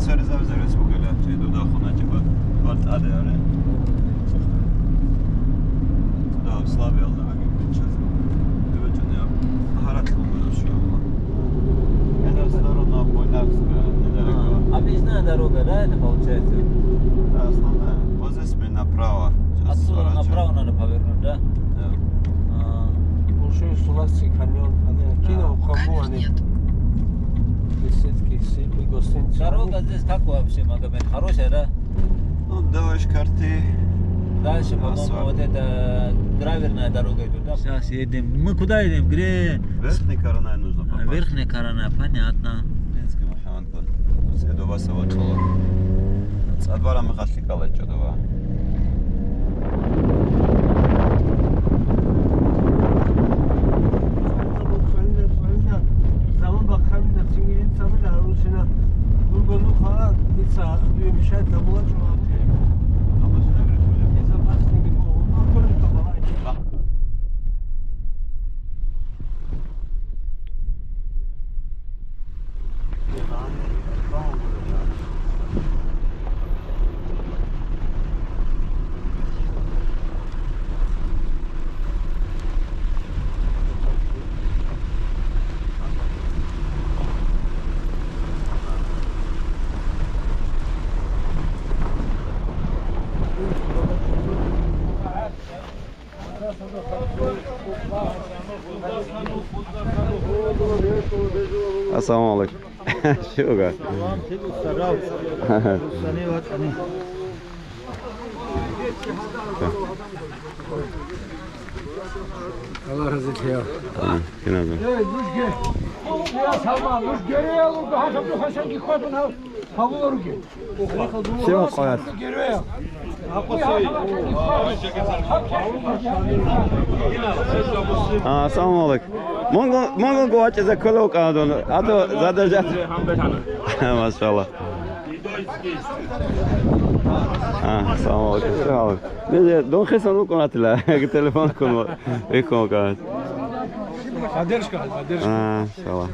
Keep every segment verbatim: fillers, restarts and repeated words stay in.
Зареза-, зарез бугела, чи дуда хун, типа, вартаде аре. Туда слабый алда аги бичаз. Дебе чуни ап. Ахарат лугу шо. Это в сторону Буйнакска, недалеко. А, объездная дорога, да, это получается? Да, основная. Вот здесь мы направо. Сейчас. Отсюда сворачиваем. Направо надо повернуть, да? Да. А. Ну, что есть у нас и каньон, они кино, у кого они? Беседки, сипы, гостиницы. Дорога здесь как вообще, Магомед? Хорошая, да? Ну, дождь, карты. Дальше, по-моему, асфальт. Вот это гравийная дорога идет, да? Сейчас едем. Мы куда едем? Гре... Верхний Каранай нужно попасть. А, Верхняя Каранай, понятно. Минский Мухаммад. Цедова савачула. Цадвара махалли калачадова. Заман бахъарина, цингирин цамина гьарусина. Дурго нухара, дица дуе мешает, забула чула. Безопасный. Ассаламу алейкум. Щуга. Аллагь разилъаяв. Амин. Киназа. Сема къоят. А, ассаламу алейкум. Монго, монго гуачи за коло кадон. А то задержать. Машалла. А, ассаламу алейкум. Ассаламу алейкум. Не, не, дон хесан руконатила. Телефон кон. Икон кан. Поддержка, поддержка. А, сала.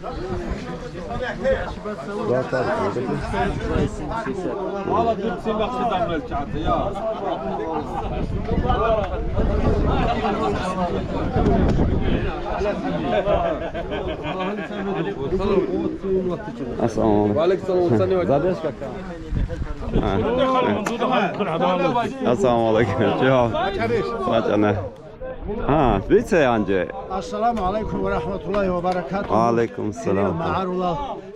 Ассаламу алейкум. Задержка. А. Ассаламу алейкум. Чао. Бачана. А, дица анже. Ассаламу алейкум ва рахматуллахи ва баракатуху. Ва алейкум ассалам.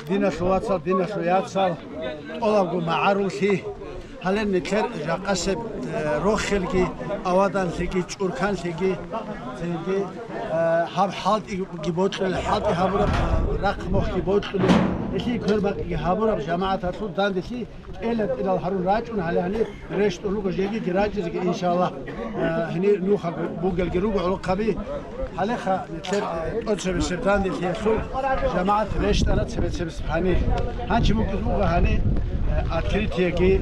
Диналъул вацал, диналъул яцал, тӀолабго магӀаруллъи, гьале нилъер жакъасеб, э, рохелги, аваданлъиги, чӀурканлъиги, цинги, э, гьаб хӀалтӀиги бокьулел, хӀалтӀи гьабураб, э, рахъ мохги бокьулел, гьелъие квербакъиги гьабураб жамагӀаталъул данделъи, тӀела-тӀелал гьарун рачӀун, гьале гьаниб рещтӀун руго, жегиги рачӀизеги, иншаллагь, э, гьенир нухаго бугелги руго гӀолохъаби. Гьалеха нилъер, э, тӀоцебесеб данделъиялъул жамагӀат рещтӀана цебе-цебесеб гьанир. Гьанчи мукӀиз буго гьанир, э, открытиеги,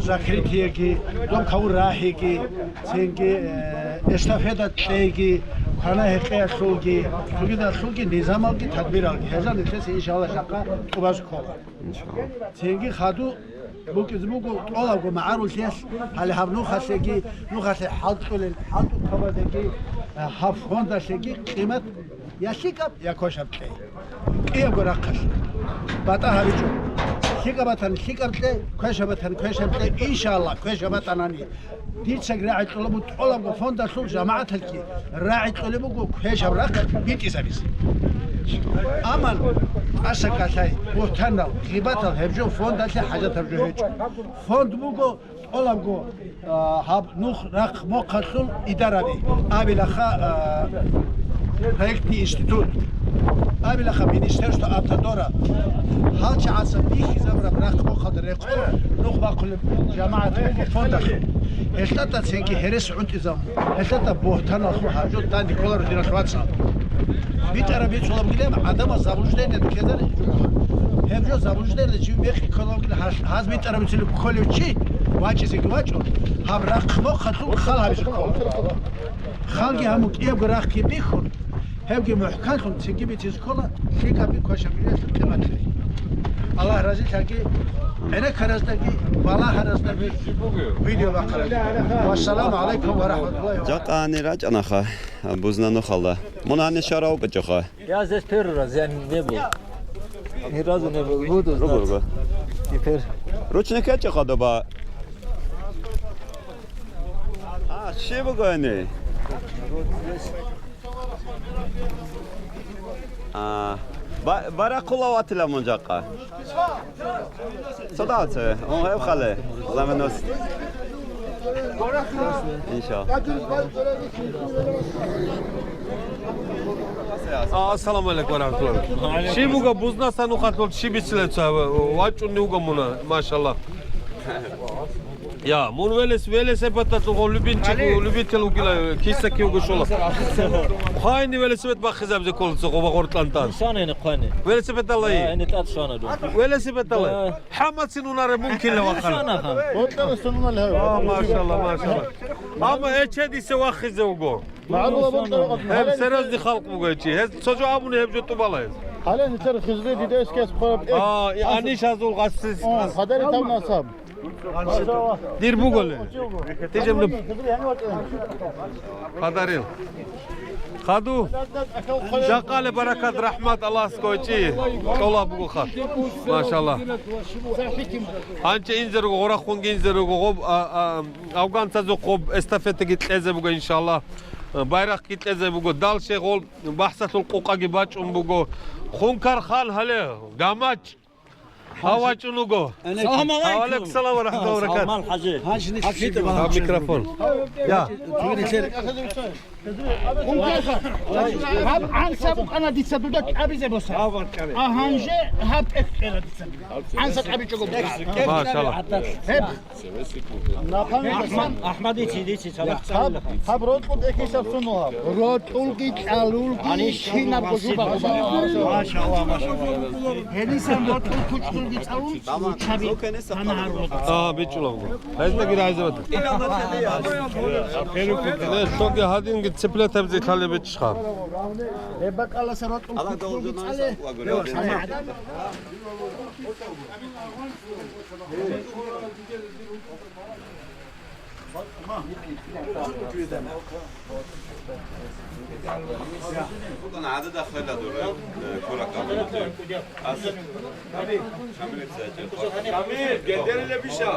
закрытиеги, доб кавур рахӀиги, цинги, э, эстафета кьейги, квана-гьекъеялъулги, цогидалъулги низамалги тадбиралги. Гьеза нилъеца, иншаллагь, жакъа тӀубаз ккола. Иншаллагь. Цинги хадуб букӀизе буго тӀолабго магӀаруллъиялъ, гьале гьаб нухалъеги, нухалъе хӀалтӀулел, хӀалтӀухъабазеги, гьаб фондалъеги къимат я лъикӀаб, я квешаб кьей. КӀиябго рахъалъ. БатӀа гьабичӀо. ЛъикӀаб батани лъикӀаб кьей, квешаб батани квешаб кьей, иншаллагь, квешаб батанани. Дицаги рагӀи кьолеб буго тӀолабго фондалъул жамагӀаталъги, рагӀи кьолеб буго квешаб рахъ битӀизабизе. Амма тӀаса кӀалъай, бугьтанал, гъибатал гьеб жо фондалъе хӀажатаб жо гьечӀо. Фонд буго тӀолабго, а, гьаб нух рахъ мохъалъул идараби, абилаха, а, проектный институт, абилаха министерство автодора. ГьалчагӀаца бихьизабураб рахъ мохъалда рекъон нух бахъулеб жамагӀат буго фондалъул. ГьелъатӀа цинги гьерес гӀунтӀизабун, гьелъатӀа бугьтаналъул гьаб жо данде кколаро, диналъул вацал. БитӀараб бицунеб бугилан гӀадамал заблуждениеда ккезаре. Гьеб жо заблуждениеда жив мекъи кколеб бугилан, гьаз битӀараб бицунеб кколев чи вачӀизеги вачӀун, гьаб рахъ мохъалъул хал гьабизе ккола. Халги гьамун кӀиябго рахъги бихьун, гьебги мухӀканлъун цинги бицизе ккола, лъикӀабги квешабги къиматлъи. Аллагь разилъаги. ГӀенеккараздаги балагьараздаги видео бахъараб. Вассаламу гӀалайкум ва рахматуллагьи ва баракатугь. Жакъа гьанир рачӀанаха, бузна нухалда. Мун гьанир щварав вукӀинчӀоха? Я здесь первый раз, я не был. Ни разу не был. Буду знать. Руго, руго. Теперь. Ручник гьечӀоха доба? А, щиб буго гьанир? А, ба-, баракулла ватила мун жакъа. Цо дагьа цеве, он гьеб хале, заменос. Иншалла. А, ассаламу алейкум ва рахматуллах. Щиб буго, бузнаса нухалъул щиб бицилеб ца, вачӀунни вуго муна, машалла. Я, мун велес-, велосипедалъул гъо любимчик, любитель вугила, киса кивго щола. Хъвайни велосипед бахъизабизе ккола цо гъоба гъоркьантан. Шанани хъвайни. Велосипедалай. Э, эни тӀад шана ду. Велосипедалай. Э. ХӀамацин унареб мумкинла вахана. Шана хан. Ботларасан унал гьав. А, машалла, машалла. Амма эчедисе вахизе вуго. Гьеб серьезный халкъ буго чи. Гьез цо жо абуни гьеб жо тӀубала гьез. Гьале нилъер хизри дидескес хъвараб. А, и аниш азул гъасис. О, хадери тав насаб. Дир буголе. Тижемле. Подарил. Хаду. Жакъале баракат, рахмат Аллагьас ккойчӀи. КӀола буго хат. Машалла. Гьанчи инзе руго, гъорахъунги инзе руго, гъоб, а, а, афганцазухъ гъоб эстафетаги кьезе буго, иншалла. Байрахъги кьезе буго. Далше гъол бахӀсалъул къукъаги бачӀун буго. Хункар хан гьале, гамачӀ. Гьав вачӀун вуго. Салам алейкум. Ва алейкум салам ва рахматуллагьи ва баракатугь. Салман хӀажи. Гьаб микрофон. Я. Гьаб гӀанса букӀана дица дуда кӀабизе боса. А гьанже гьаб тӀехь кьела дица дуда. ГӀанса кӀабичӀого буго. Машалла. Гьеб. Ахмад, Ахмад, ици, ици, цадахъ цӀалулаха. Гьаб рокьул тӀехьиса сунугьаб. Рокьулги кьалулги кинабго жубагъ. Машалла, машалла. Гьенисан рокьул кучӀдулги цӀалун, чаби танагьарулаха. А, бичӀчӀулавго. Гьездаги рагӀизабат. Э, цоги гьадинги цеплетабизе лъалеб бичӀчӀха. Гьеб бакӀаласа рокьул кучӀдулги цӀале. Шамил, гендериле биша.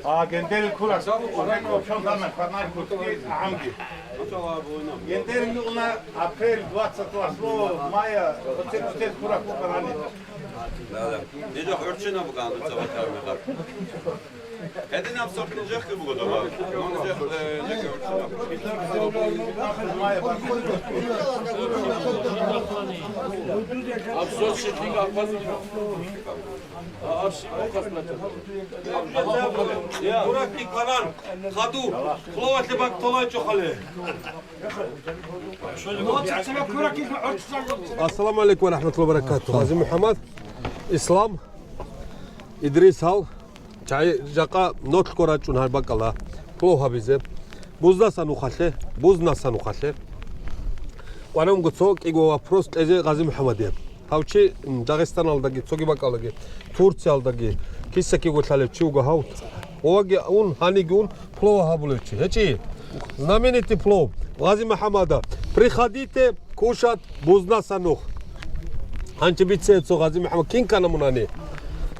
А, гендерил кура. Урен опшон даме, фармай кутки, гьанги. Гендерил уна апрель двадцать восьмого мая, оце кутел кура кукарани. Да, да. Нижа хӀурчина буган, дуца ватар мегар. Гьедин абсурдный жехги буго дома. Нижа, э, жехги хӀурчина. Абсурд шеклига аппаз. А, абс-, аппаз платят. Я, куракки кваран, хаду, хловатле бак толай чухале. Ассаламу алейкум ва рахматуллахи ва баракатугь. Гъази МухӀаммад, Ислам, Идрис гьал, чагӀи жакъа нолъго рачӀун гьар бакӀалда. Плов гьабизе. Бузнасан ухалъе, бузнасан ухалъе. Къварангу цо кӀиго вопрос кьезе Гъази МухӀаммадие. Гьав чи, м, Дагъистаналдаги, цоги бакӀалдаги, Турциялдаги, киса-киго лъалев чи вуго гьав. Гъоваги ун, гьаниги ун, плова гьабулев чи. ГьечӀи? Знаменитый плов Гъази МухӀаммада. Приходите, кушать, бузнасан ух. Гьанчи бице цо Гъази МухӀаммад. Кин ккана мун гьани?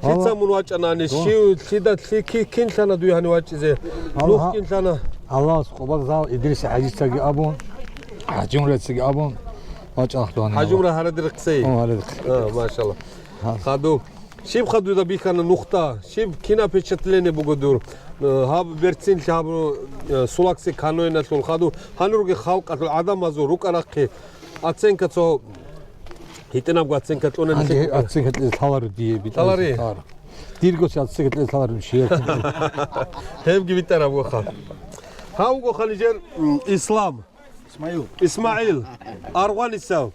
Лъица мун вачӀанани? Щив, лъида, лъи-, ки-, кин лъана дуе гьани вачӀизе? Нух кин лъана? Аллагьас къобал зал Идрис ХӀажицаги абун, ХӀажумрацаги абун, вачӀалахъ дугьани. ХӀажумра гьарадирахъ цей? О, гьарадирахъ. А, машалла. Гьа. Хаду. Щиб хадуда бихьана нухда? Щиб кина впечатление буго дур? Э, гьаб берцинлъи гьаб, э, Сулакси каноиналъул хаду. Гьанурги халкъалъул гӀадамазул рукӀарахъе оценка цо гьитӀинабго оценка кьуна нилъеда. Оценка кьезе лъаларо дие, битӀараб лъалари? Лъаларо. Дирго оценка кьезе лъаларо нилъее. Гьебги битӀараб ваха. Гьав вуго ханижер, м, Ислам. Исмаил. Исмаил. Аргъванисав.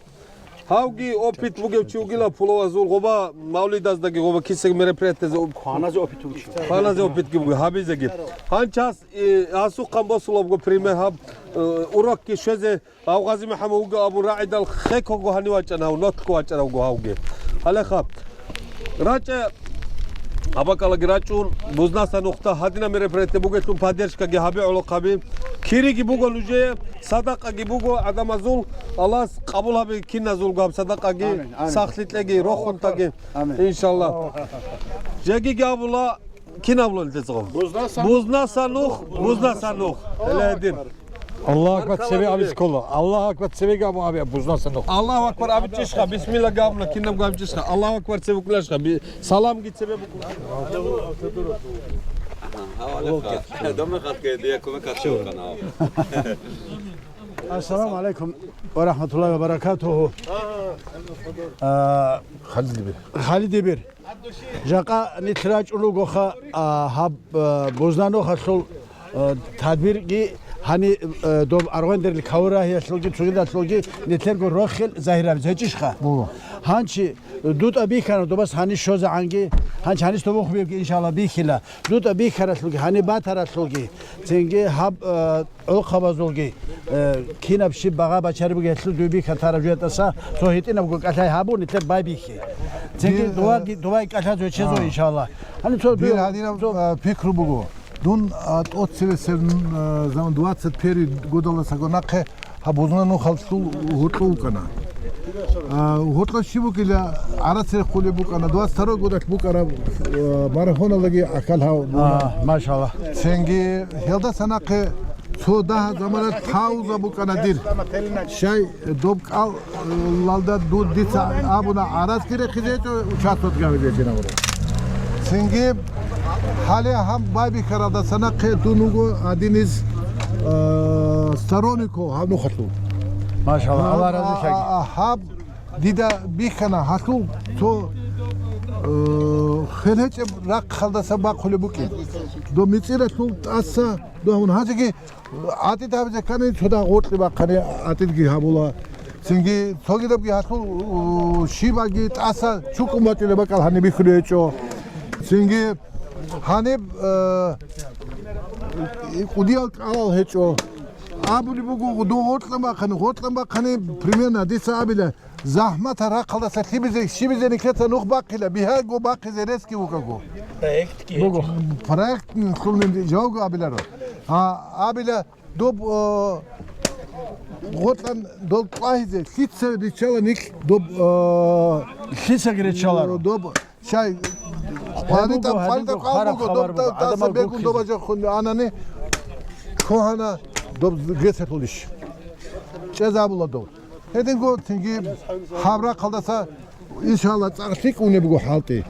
Гьавги опыт бугев чи вугила, пулавазул гъоба, мавлидаздаги гъоба, кисаги мероприятиезе оп-, Хваназе опыт бугев чи. Хваназе опытги бугев, гьабизеги. Гьанчас, э, асухъан босулабго пример гьаб, э, урокги щвезе, гьав Гъази МухӀаммад вуго абун рагӀидал хекого гьанив вачӀана гьав, нолъго вачӀаравго гьавги. Гьалеха, рачӀа гьабакӀалаги рачӀун, Бузнасан нухда гьадинаб мероприятие бугелъул поддержкаги гьабе гӀолохъаби. Кириги буго нужее, садакъаги буго гӀадамазул, Аллагьас къабул гьабе киназулго гьаб садакъаги, амин, амин, сахлъи кьеги, рохун таги, амин, иншаллагь. Жеги гьабула, кинаб лъун тецӀо? Бузнасан. Бузнасан нух, Бузнасан нух. Аллагьу акбар. Аллагьу акбар, цебе абиз ккола. Аллагьу акбар, цебеги абу абе, Бузнасан нух. Аллагьу акбар абичӀищха, бисмилла гьабула, кинаб гьабичӀищха. Аллагьу акбар цебе букӀуларищха, би-, саламги цебе букӀула. Ассаламу алейкум ва рахматуллахи ва баракатуху. А, Халидибир. Халидибир. Жакъа нилъ рачӀун ругоха, а, гьаб, а, Бузнанухалъул, а, тадбирги, гьани, а, доб аргъвендерил кавурагьиялъулги цогидалъулги нилъерго рохел загьирабизе гьечӀищха? Буго. Гьанчи дутӀа бихьана добас гьани щозагӀанги, гьанчи гьанис доб ухбиябги, иншалла, бихьила. ДутӀа бихьаралъулги, гьани батаралъулги, цинги гьаб, а, гӀолохъабазулги, э, кинаб щиб багъа бачараб бугелъул дуе бихьа тараб жуя тӀаса, цо гьитӀинабго кӀалъай гьабун, нилъер байбихье. Цинги дир, э, дувайги, дувай кӀалъаз вечезо, а, иншалла. Гьаниб цо дир дуе, гьадинаб, цо, а, пикру буго. Дун, а, тӀоцевесеб, а, заман двадцать первый годалдасаго нахъе гьаб Бузнанухалъул гьоркьов вукӀана. А, гьоркьов щиб букӀила, гӀарац рехулеб букӀана, двадцать второй годалъ букӀараб, а, марафоналдаги гӀахьал гьав буна. А, машалла. Цинги гьелдаса нахъе цо дагьа заманалъ пауза букӀана дир. Щай доб кӀалалда ду-, дица абуна, гӀарацги рехизе гьечӀо, участвовать гьабизе гьечӀина гуро. Цинги гьале гьаб байбихьаралдаса нахъе дун вуго гьадинаб, э, сторонников гьаб нухалъул. Машалла, Аллагь разилъаги. А, а, гьаб дида бихьана гьалъул цо, э, хел гьечӀеб рахъалдаса бахъулеб букӀин. Доб мицӀиралъул тӀаса догьун гьанжеги гӀатӀид гьабизе ккани, цо дагь гъоркье бахъани, гӀатӀидги гьабула. Цинги цогидабги гьалъул, у, щибаги тӀаса чукӀун бачӀунеб бакӀал гьаниб бихьулеб гьечӀо. Цинги гьаниб, э, кӀудиял кӀалал гьечӀо. Абулеб буго, дун гъоркьан бахъани, гъоркьан бахъани, примерно, дица абила, захӀматал рахъалдаса лъибизе, щибизе нилъеца нух бахъила, бигьаго бахъизе ресги вукӀаго. Проектги буго. Проект, м, лъугьунеб жавго абиларо. А, абила, доб, э, гъоркьан дол кьвагьизе, лъица риччала нилъ доб, э, лъицаги риччаларо. Доб, щай, гьеб къваритӀа, буго, къваритӀа гьеб буго, къвал хара буго, хабар доб буго, да-, даса гӀадамал бегун гуккизе. Доба жахъун анани, кохана доб гесерлъулищ. ЧӀезабула доб. Гьединго цинги гьаб рахъалдаса, иншалла, цӀакъ лъикӀ унеб буго хӀалтӀи.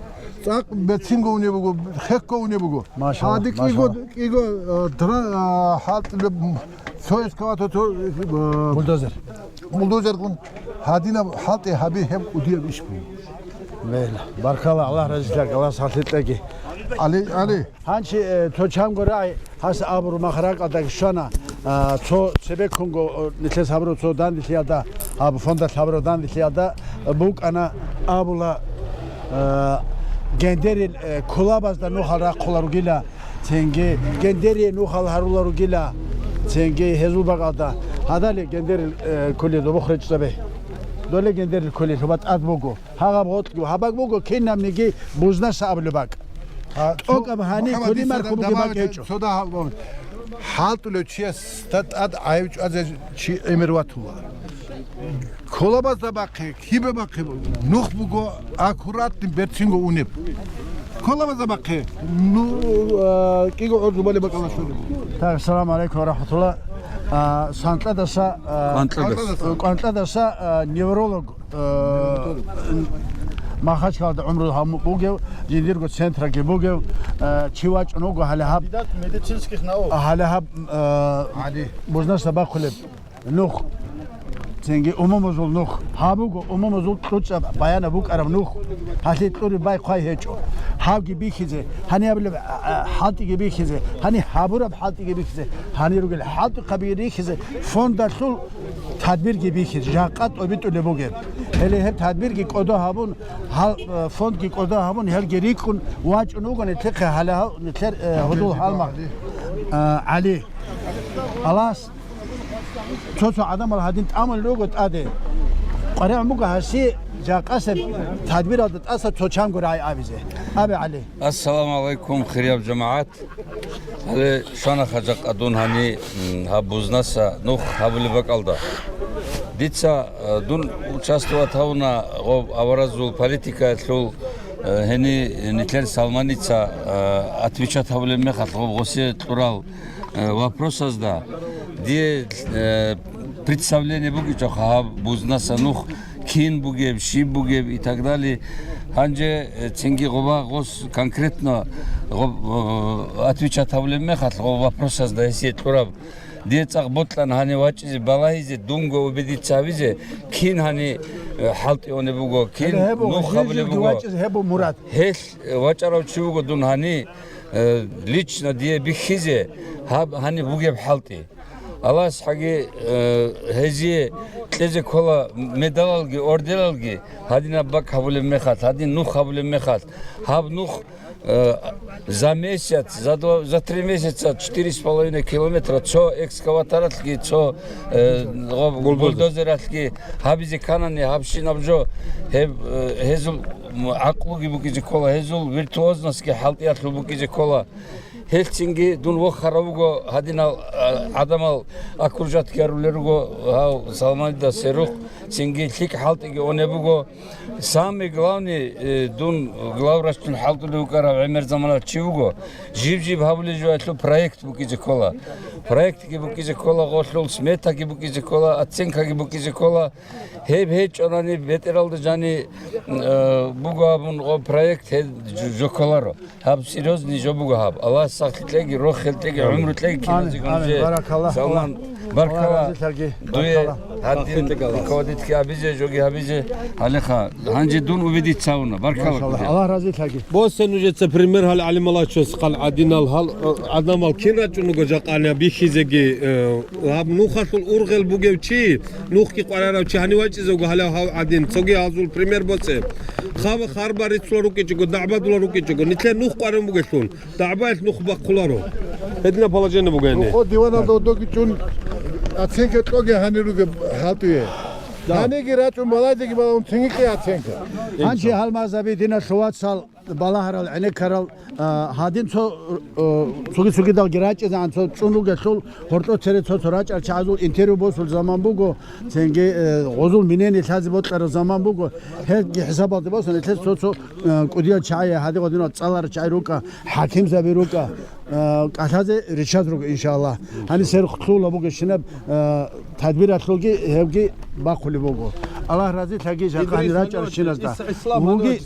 ЦӀакъ берцинго унеб буго, хехго унеб буго. Машалла, гьади кӀиго, машалла. КӀиго, э, дра-, э, хӀалтӀи бе-, цо экскаватор, цо, э, бульдозер. Бульдозергун гьадинаб хӀалтӀи гьаби гьеб кӀудияб иш буго. Бегьла. Баркалла, Аллагь разилъаги, Аллагь сахлъи кьеги. Али, Али. Гьанчи, э, цо чанго рагӀи гьас абуру махракъалдаги щвана, а, цо цебеккунго, э, нилъеца гьабураб цо данделъиялда, абу фондалъ гьабураб данделъиялда, э, букӀана абула, э, гендерил, э, кулабазда нухал рахъула ругила, цинги гендерие нухал гьарула ругила, цинги гьезул бакӀалда. Гьадали гендерил, э, кули добухъ речӀчӀабе. Доле гендерил кули лъуба тӀад буго. Гьагъаб гъоркьги гьабаг буго, кинабниги Бузнаса абулеб бакӀ. А, цо-, ТӀокӀаб гьаниб МухӀаммад, кулимар дица хъубги дамагьаб бакӀ гьечӀо. Цо дагьаб хӀалтӀулев чияс тӀад гӀайиб чӀвазе чи гӀемер ватула. Колабазда бахъе, кибе бахъе, нух буго аккуратный, берцинго унеб. Колабазда бахъе, ну, а, кӀиго гӀур зубалеб бакӀалда щолеб. Так, салам алейкум ва рахматулла. А, Санкьадаса, а, Кванкьадаса. Кванкьадаса, а, невролог. Э, Махачкалада гӀумру гьаму-, бугев, жиндирго центраги бугев, э, чи вачӀун вуго гьале гьаб, кандидат медицинских наук. Гьале гьаб, э, ГӀали. Бузнаса бахъулеб нух, цинги умумузул нух. Гьаб буго умумузул кьучӀаб баянаб букӀараб нух. Гьалъие кьуриб бай-хъвай гьечӀо. Гьабги бихьизе, гьаниб абулеб, а, а, хӀалтӀиги бихьизе, гьаниб гьабураб хӀалтӀиги бихьизе, гьанир ругел хӀалтӀухъаби рихьизе, фондалъул тадбирги бихьизе, жакъа тӀобитӀулеб бугеб. Гьеле гьеб тадбирги кӀодо гьабун, гьал, э, фондги кӀодо гьабун, гьелги рикӀкӀун вачӀун вуго нилъехъе гьале гьал-, нилъер, э, гьудул гьалмагъ, э, ГӀали. Аллагьас цо-цо гӀадамал гьадин тӀамулел руго тӀаде. КъваригӀун буго гьасие Жакъасеб тадбиралда тӀаса цо чанго рагӀи абизе. Абе, ГӀали. Ассаламу гӀалайкум, хирияб жамагӀат. Гьале щвана хажакъа дун гьани, м, гьаб бузнаса нух гьабулеб бакӀалда. Дица, э, дун участвовать гьавуна гъоб аваразул политикаялъул, э, гьени нилъер Салманица, э, отвечать гьабулеб мехалъ гъоб гъосе кьурал, э, вопросазда. Дие, э, представление бугичӀо гьаб бузнаса нух кин бугеб, щиб бугеб и так далее. Гьанже, э, цинги гъоба гъос конкретно гъоб, э, отвечать гьабулеб мехалъ, гъоб вопросазда гьесие кьураб. Дие цӀакъ бокьана гьанив вачӀизе балагьизе, дунго убедиться гьавизе, кин гьани, э, хӀалтӀи унеб буго, кин нух гьабулеб буго. Гьеб мурад. Гьелъ, э, вачӀарав чи вуго дун гьани, э, лично дие бихьизе гьаб гьаниб бугеб хӀалтӀи. Аллагьас хӀаги, э, гьезие кьезе ккола медалалги, орденалги, гьадинаб бакӀ гьабулеб мехалъ, гьадин нух гьабулеб мехалъ. Гьаб нух, э, за месяц, за два, за три месяца четыре с половиной километра цо экскаваторалъги, цо, э, гъоб-, бульдозералъги гьабизе кканани, гьабщинаб жо гьеб, э, гьезул гӀакълуги букӀизе ккола, гьезул виртуозностьги хӀалтӀиялъул букӀизе ккола. Гьелъ цинги дун вохарав вуго гьадинал, а, гӀадамал окружать гьарулел руго гьав Салманида Серухъ, цинги лъикӀ хӀалтӀиги унеб буго. Самый главный, э, дун главврачдул хӀалтӀулев вукӀарав гӀемер заманалъ чи вуго, жиб-жиб гьабулеб жоялъул проект букӀизе ккола. Проектги букӀизе ккола, гъолъул сметаги букӀизе ккола, оценкаги букӀизе ккола. Гьеб гьечӀонани бетӀералда жани, э, буго абун гъо проект гьел жо-, жо кколаро. Гьаб серьёзный жо буго гьаб. Аллагьас сахлъи кьеги, рохел кьеги, гӀумру кьеги киназего нужее. Амин. Баракалла. Салман, баркалла. Аллагь разилъаги. Дуе гьадин руководительги абизе, жоги гьабизе. Гьалеха, гьанже дун убедиться гьавуна. Баркалла. Машаллагь. Аллагь разилъаги. Босе нужеца пример гьал гӀалималачос хъал гӀадинал гьал, э, гӀадамал кин рачӀун руго жакъа гьаниб бихьизеги, э, гьаб нухалъул ургъел бугев чи, нухги къварарав чи гьанив вачӀизе вуго гьалав гьав гӀадин, цоги гьазул пример босе. Хаба харба рицула рукӀичӀого, дагӀбадула рукӀичӀого, нилъер нух къварин бугелъул, дагӀбаялъ нух бахъуларо. Гьединаб положение буго гьениб. Рукъо диваналда удоги чӀун, оценка кьоги гьанир ругеб хӀалтӀуе. Да. Гьаниги рачӀун балайдеги балагьун цинги кье оценка. Гьанчи гьалмагъзаби, диналъул вацал, балагьарал, гӀенеккарал, а, гьадин цо, э, цоги-цогидалги рачӀинегӀан цо цӀун ругелъул, гьоркьо цере цо-цо рачӀарал чагӀазул интервью босул заман буго, цинги, э, гъозул мнение лъазе бокьарал заман буго. Гьелги хӀисабалде босун, гьелъ цо-цо, э, кӀудиял чагӀи, гьадин гъодинал цӀаларал чагӀи рукӀа, хӀакимзаби рукӀа, э, кӀалъазе риччаз руго, иншаллагь. Гьанисер хъулула бугещинаб, э, тадбиралъулги гьебги бахъулеб буго. Аллагь разилъаги, жакъа гьанир рачӀарщиназда. Вуги,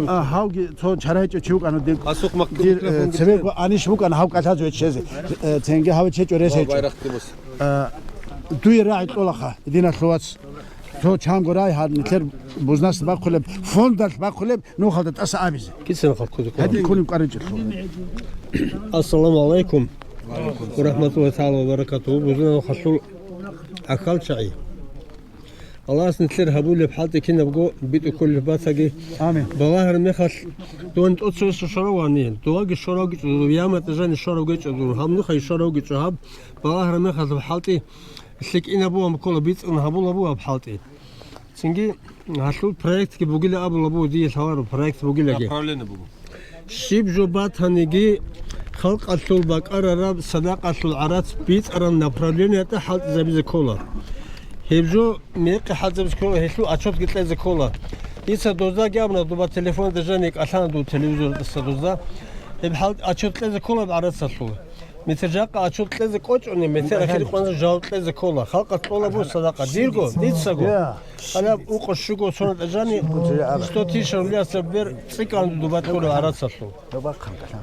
а, гьавги цо чарайчӀев чи вукӀана дир, дир, э, цебего анищ вукӀана гьав кӀалъазе веччезе. Э, цинги гьав чечӀо рес гьечӀо. Э, дуе рагӀи кьолаха, диналъул вац. Цо чанго рагӀи гьаб нилъер бузнас бахъулеб, фондалъ бахъулеб нухалда тӀаса абизе. Гьадин кколин кӀваричӀелъул. Ассаламу гӀалайкум ва рахӀматуллагьи тагӀала ва баракатугьу. Бузна нухалъул ахал чагӀи. Аллагьас нилъер гьабулеб хӀалтӀи кинабго битӀу кколеб батаги. Амин. Балагьар мехалъ, дун тӀоцевесев шоравани, дугьаги шоравги чӀо, яматӀа жани шоравги чӀо дун, гьаб нухаги шоравги чӀо, гьаб балагьар мехалъ хӀалтӀи лъикӀинабугьан ккола, бицӀун гьабулабугьаб хӀалтӀи. Цинги гьалъул проектги бугила абулабу, дие лъаларо проект бугилаги. Направление буго. Щиб жо батаниги, халкъалъул бакӀарараб садакъалъул гӀарац бицӀараб направлениятӀа хӀалтӀизабизе ккола. Гьеб жо мекъи хӀалтӀизабизе ккола, гьелъул отчетги кьезе ккола. Дица доздаги абуна, дуба телефонда жани кӀалъана дун телевизордаса дозда. Гьеб хӀал-, отчет кьезе ккола гьеб гӀарацалъул. Метер жакъа отчет кьезе кӀочӀони, метер ахири къванза жаваб кьезе ккола. Халкъалъ кьола буго садакъа. Дирго, дицаго. Гьанаб укъо щуго сонатӀа жани, сто тысяч рублиясда бер цӀикӀкӀан дуба ккола гӀарацалъул.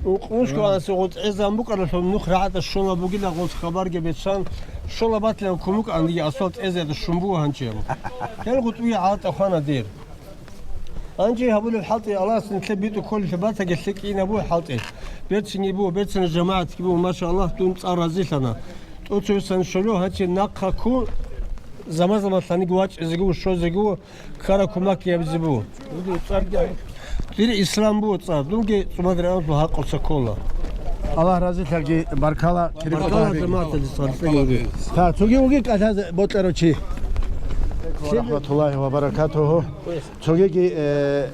Укъ мушкула анасего тӀезан букӀаралъул нух рагӀатӀа щола бугила гъос хабарги бечӀан, щола батилан кумукӀан диги асфальт тӀезеда щун буго гьанчи абу. Гьел гъутӀуе гӀалатӀа хвана дир. Гьанже гьабулеб хӀалтӀи Аллагьас нилъер битӀу кколелъе батаги лъикӀ инабу хӀалтӀи. Берцинги бу, берцина жамагӀатги бу, машаллагь, дун цӀар разилъана. ТӀоцевесан щолев гьанчи нахъа ккун, заман-заман лъаниги вачӀизегу, щозегу, ккара кумакги гьабизебу. Дир Ислам бу цӀар, дунги цӀумадри анлъу гьакъуца ккола. Аллагь разилъаги, баркала, Баркала, кирикъ жамагӀаталис, баркала. Та, цоги уги кӀалъазе бокьарав чи. Ва рахматуллагьи ва баракатугьу. Цогиги, э,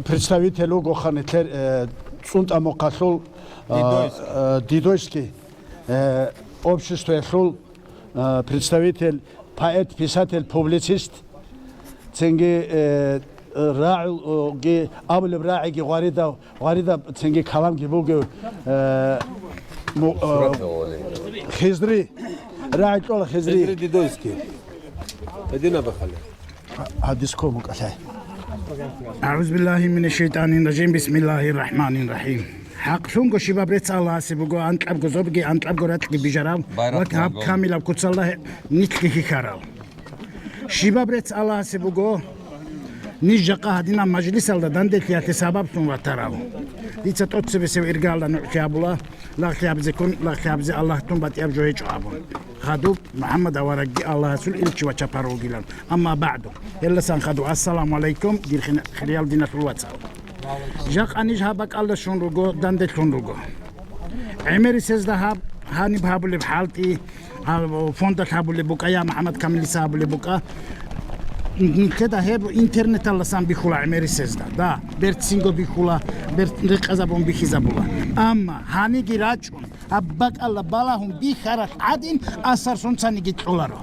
представитель вуго ханилъер, э, ЦӀунтӀа мухъалъул, э, Дидойский. Э, Дидойский, э, обществоялъул, э, представитель, поэт, писатель, публицист. Цинги, э, рагӀулги абулеб рагӀиги гъваридав, гъваридаб цинги каламги бугев, э, му-, э, Хизри. РагӀи кьола Хизри. Хизри Дидойский. Гьедина бахъали. Гьадис ккун букӀалъай. АгӀузу биллагьи минаш шайтанир ражим. Бисмиллагьир рахӀманир рахӀим. ХӀакълъунго щибаб рецц Аллагьасе буго, анкьабго зобги, анкьабго ракьги бижарав ва гьаб камилаб куцалда нилъги хьихьарав. Щибаб рецц Аллагьасе буго, ниж жакъа гьадинаб мажлисалда данделъиялъе сабаблъун ватарав. Дица тӀоцебесев иргаялда нугӀлъи гьабула, лагълъи гьабизеккун, лагълъи гьабизе Аллагьтун батӀияб жо гьечӀо абун. Хадуб МухӀаммад аварагги Аллагьасул илчи ва чапар вугилан. Амма багӀду. Гьелдасан хадуб, ассаламу гӀалайкум, дир хин-, хириял диналъул вацал. Жакъа ниж гьаб бакӀалда щун руго, данделъун руго. ГӀемерисезда гьаб, гьаниб гьабулеб хӀалтӀи, гьаб фондалъ гьабулеб букӀа, я МухӀаммад Камилица гьабулеб букӀа. Нилъеда гьеб интернеталдасан бихьула гӀемерисезда. Да, берцинго бихьула, бер-, рекъезабун бихьизабула. Амма гьаниги рачӀун, гьаб бакӀалда балагьун бихьаралъ гӀадин асар сунцаниги кьоларо.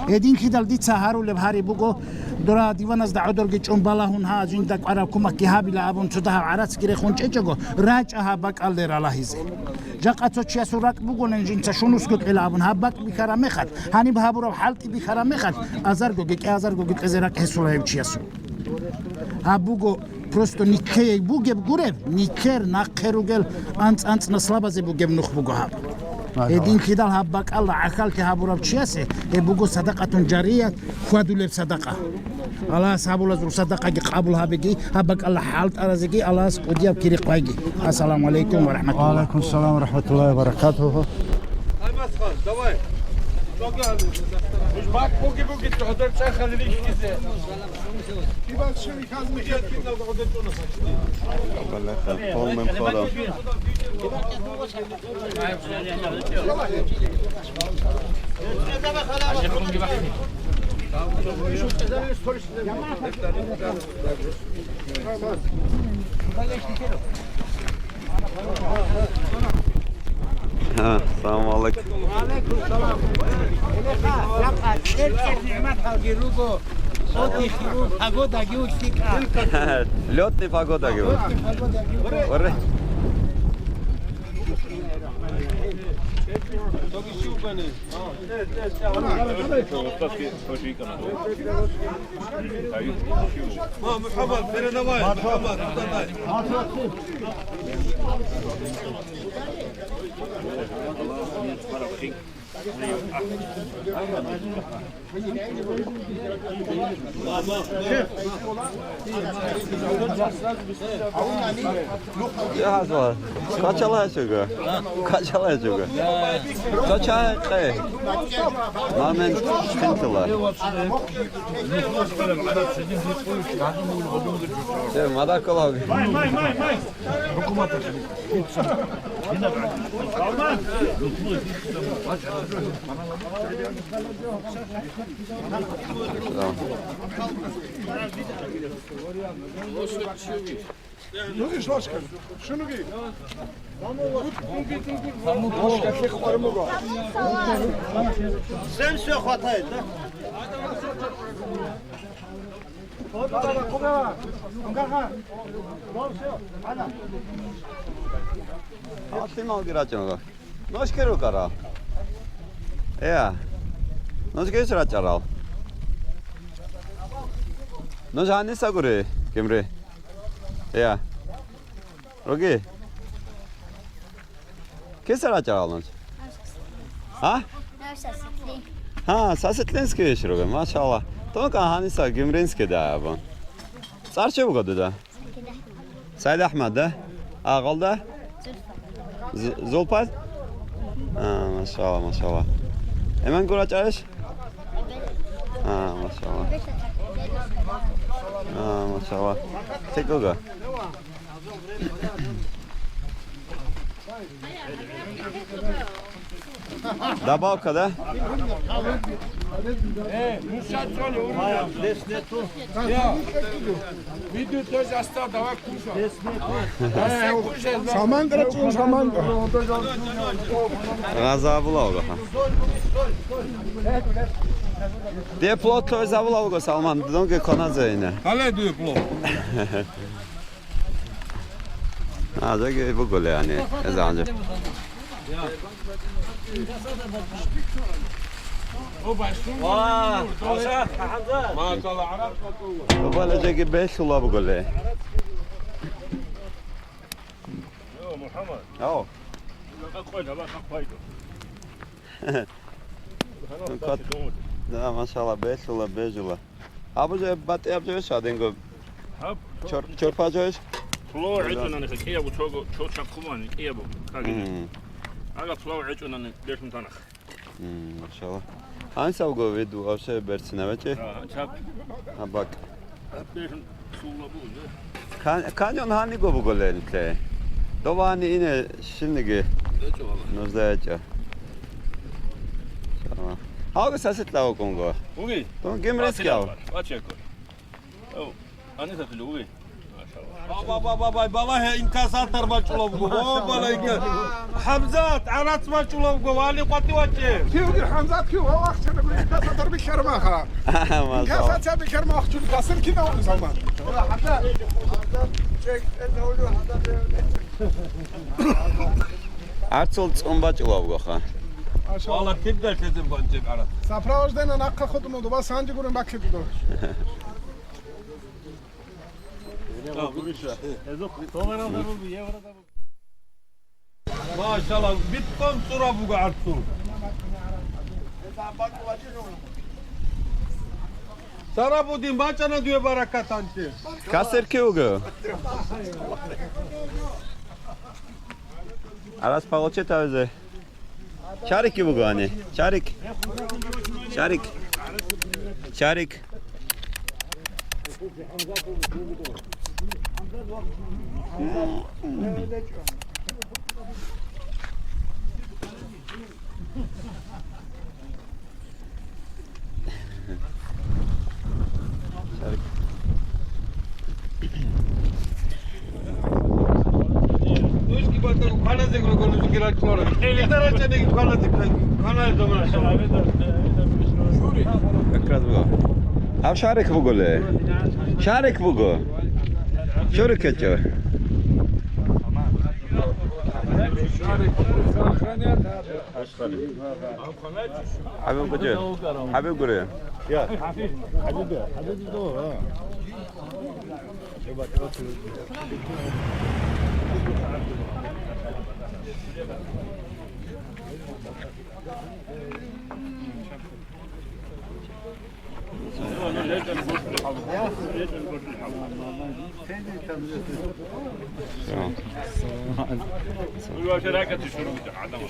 Гьединлъидал дица гьарулеб гьари буго, дора диваназда гӀодорги чӀун балагьун, гьа, жинда кӀвараб кумакги гьабила абун цо дагьаб гӀарацги рехун чӀечӀого, рачӀа гьаб бакӀалде ралагьизе. Жакъа цо чиясул ракӀ бугонин жинца шунусго кьела абун гьаб бакӀ бихьараб мехалъ, гьаниб гьабураб хӀалтӀи бихьараб мехалъ, азаргоги, кӀиазаргоги кьезе ракӀ гьесула гьев чиясул. Гьаб буго просто нилъее бугеб гуреб, нилъер нахъе ругел анцӀ-анцӀ наслабазе бугеб нух буго гьаб. Гьединлъидал гьаб бакӀалда гӀахьаллъи гьабурав чиясе гьеб буго садакъатун жария, хьвадулеб садакъа. Аллагьас гьабулазул садакъаги къабул гьабеги, гьаб бакӀалда хӀалтӀаразеги Аллагьас кӀудияб кири хъвайги. Ассаламу гӀалайкум ва рахӀматуллагь. Ва гӀалайкум салам ва рахӀматуллагьи ва баракатугьу. Алмасхан, давай. Буги, буги, гӀодор чӀахали рихьизе. Полным ходом. А, салам алейкум. Лётный погода, говорю. Ма, Мухаммад, передавай, Мухаммад, передавай. Я хазва. Качала чуга. Качала чуга. Кача къе. Момент хинтила. Се мадакалав. Всем все хватает, да? Алъималги рачӀунга. Ношги рукӀара. Э, ношги рачӀарал. Нож гьаниса гури, Кимри. Э. Руги. Киса рачӀарал нож? А? Гьа, саситлинский вещи руги, машалла. Тонка гьаниса гимринский да абун. ЦӀар чи буго дуда? СайдахӀмад, да? Агъалда? З-, Зулпат? А, машалла, машалла. Эмен гура чараш? А, машалла. А, машалла. Текуга. Добавка, да? Э, ну щас что ли, урод? Здесь нету. Я. Видео тоже оставь, давай кушай. Здесь нету. Давай кушай, да. Саман, короче, саман. Газа була уга, ха. Де плот той забула уга, Салман, донге кона зейне. Хале дуе плот. А, донге буголе ани, эзанже. Ва, Хьамзат! Бабале жеги бехула буголе. Йо, Мухаммад. Ау. Какой, давай, какой. Ну, кот. Да, машалла, бехула, бежула. Абу же батӀи аб же шадинго. Гьаб, чор-, чорпа жоеш? Плов гӀечӀунани кӀиябу чого, чо чакумани кӀиябу. Кагида. Мгм. Ага плов гӀечӀунани бехун танах. Мм, машалла. Гьанса вуго виду, вообще берцина вече? А, чап. Абак. Бехун сулла бу, же. Кан-, каньон гьаниго буго ленте. Довани ине шинниги. ГӀечӀо, валла. Нужда гьечӀо. Машалла. Гьавги саситлава кунго. Уги? Тун гимрис кяв? Вачеко. О, ани сатуле, уги? Машалла. Ба, ба, ба, ба, ба, балагье инкасатар бачӀулабго. О, балагье. Хьамзат, гӀарац бачӀулабго, вали къватӀи вачӀе. Кивги Хьамзат, кив, валахчана, инкасатар бихьармаха. Машалла. Инкасатар бихьармах, чули касир кинав, Салман? Арцул цӀун бачӀулабгоха. Машалла. Вала кибдал лъезеб гванчеб гӀарац. Сопровождение нахъа хутӀун, дуба санжи гурен баккиду. Машалла, биткъон цӀура буго гӀарцул. Сарабудин бачӀана дуе баракат анчи. Касер кивго. Арас пагъоче тавизе. Чарик буго ани. Чарик. Чарик. Чарик. Как раз было. А шарик буголе? Шарик буго. Шарик гьечӀо. ХӀабиб гури. ХӀабиб гури.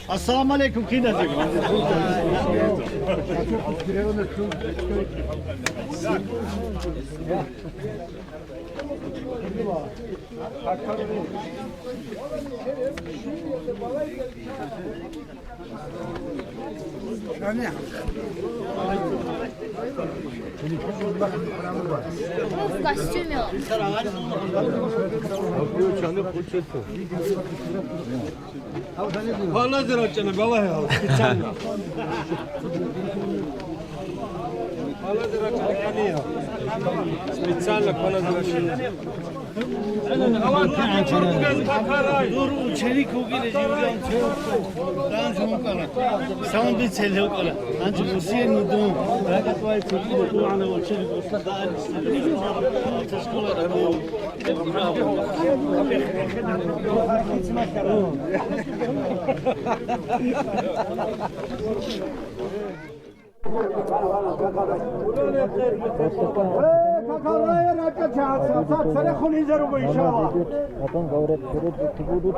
Ассаламу алейкум, киназир. В костюме он. Паназир рачӀана, балагье гьал, специально. Паназир рачӀана, кӀани гьал. Специально паназир рачӀана. Дур ученик вугила, живган, дан жумкана. Сам бицел гьевкала. Анчи бусиен дун. Ракатвай цукила дуана ученик. Ташкула. Потом говорят, вперед идти будут.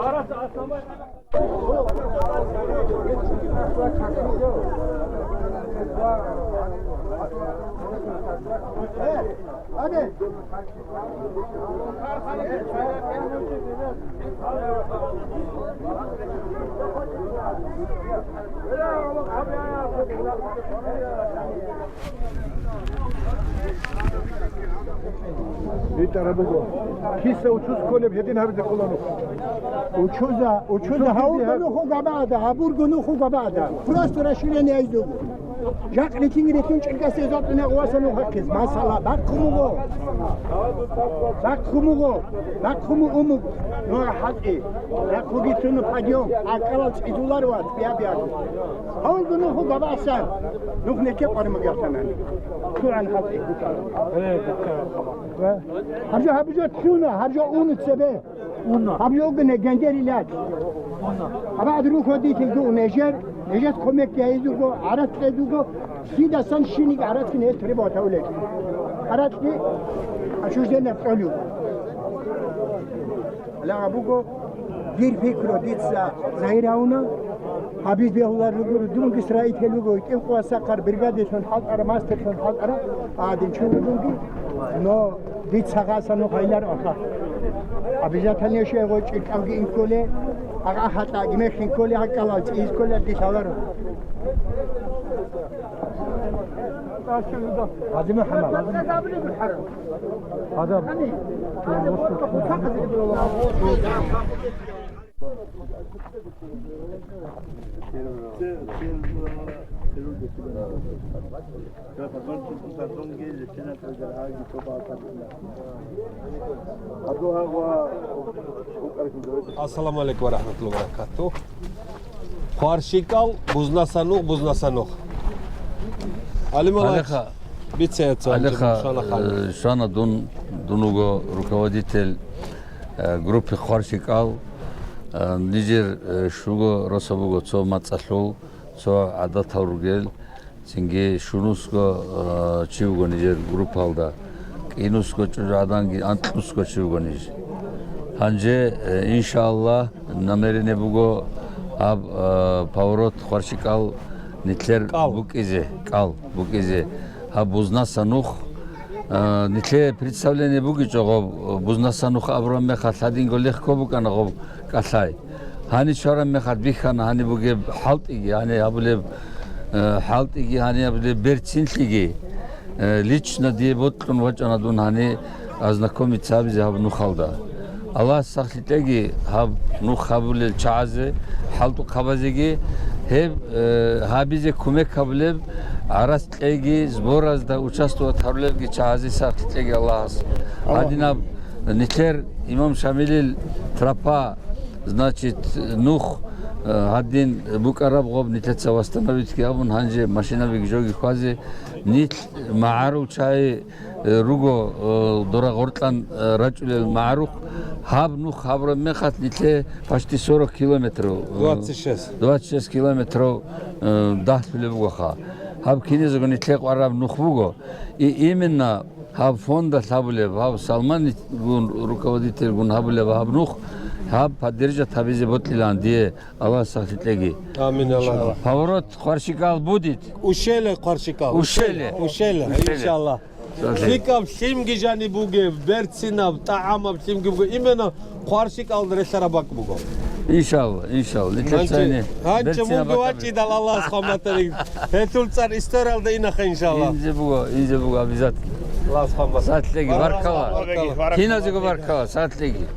БитӀараб буго. Киса учуз кколеб гьедин гьабизе ккола нух. Учуза, учуза гьавурго нуху габада, гьабурго нуху габада. Просто расширение айзуго. Жакъ ритин-ритин чӀиркасе зотӀуна васа нухахъиз. Масала, бахъумуго. Бахъумуго. Бахъуму умуг. Нура хӀалтӀи. Бахъуги цуну подъём. АкӀалал цӀидулар ва биабиаго. Гьавурго нуху габасан. Нух неке къвармагалтанани. ЦугӀан хӀалтӀи. Гьабжо, гьабжо цуна, гьабжо уну цебе. Гьаб йогони гендерилан. Абагьад рухӀ дихьизул нежер, нежер кумек гьайизурго, гӀарац кьезурго, лъидасан щиниг гӀарацги гьес требовать гьавулел. ГӀарацги осуждение кьолев. Лагъа буго, дир пикру дица загьир гьавуна, гьабиз бегьулар руго, дунги строитель вуго, кӀикъоялда сахъар бригадилъун хӀалтӀара, мастерлъун хӀалтӀара, гьадин чи вугоги, но Дица гъаса нух гьайлар аха. Обязательно щай гъой чӀикӀавги инкколе, агъа хатӀаги мехин кколе, гьакӀалал цӀийз кколе дилъаларо. Гьази МухӀаммад. Гьадаб. Ассаламу алейкум ва рахматуллахи ва баракатух. ХъварщикӀал, бузнаса нух, бузнаса нух. Алималач, Алеха, бицеяца Алеха, шана ханна. Э, шана дун, дун вуго руководитель, э, группы хъварщикӀал, э, нижер, э, шуго росаб буго цо мацӀалъул, цо гӀадатал ругел, цинги шунусго, э, чи вуго нижер группалда, кӀинусго чӀужугӀаданги анкьнусго чи вуго ниж. Гьанже, э, иншааллагь, намерение буго гьаб, э, поворот хъварщикӀал нилъер кӀал букӀизе, кӀал букӀизе. Гьаб бузнаса нух, э, нилъее представление бугичӀо гъоб, бузнаса нух абураб мехалъ гьадинго легко букӀана гъоб кӀалъай. Гьаниб щвараб мехалъ бихьана гьаниб бугеб хӀалтӀиги, гьаниб гьабулеб, э, хӀалтӀиги, гьаниб гьабулеб берцинлъиги. Э, лично дие бокьун вачӀана дун гьаниб ознакомиться гьабизе гьаб нухалда. Аллагьас сахлъи кьеги гьаб нух гьабулел чагӀазе, хӀалтӀухъабазеги, гьеб, э, гьабизе кумек гьабулеб гӀарац кьеги, сборазда участвовать гьарулелги чагӀазе сахлъи кьеги Аллагьас. Гьадинаб нилъер имам Шамилил тропа, значит, нух, э, гьадин букӀараб гъоб нилъеца восстановитьги абун, гьанже машинабиги жоги хьвазе, нилъ магӀарул чагӀи, э, руго, э, дора гъоркьан, э, рачӀулел магӀарухъ, гьаб нух гьабураб мехалъ нилъе почти сорок километров, э, двадцать шесть. Двадцать шесть километров, э, дагьлъулеб бугоха. Гьаб кинезего нилъе къвараб нух буго. И именно гьаб фондалъ гьабулеб, гьаб Салмангун, руководительгун гьабулеб гьаб нух, гьаб поддержать гьабизе бокьилаан дие, Аллагьас сахлъи кьеги. Амин, Аллагь. Поворот хъварщикӀал будет. Ушеле хъварщикӀал. Ушеле. Ушеле, ушеле, иншаллагь. Сахлъи. ЛъикӀаб лъимги жаниб бугеб, берцинаб, тӀагӀамаб лъимги буго. Именно хъварщикӀал релълъараб бакӀ буго. Иншалла, иншалла. Нилъер гьанчи, цайни гьанчи берцинаб мунги бакӀ. ВачӀидал Аллагьас хъван батарин. Гьелъул цӀар историялда инаха, иншалла. Инзе буго, инзе буго, обязательно. Аллагьас хъван батарин. Сахлъи кьеги, баркалла. Баркалла. Киназего баркалла, сахлъи кьеги.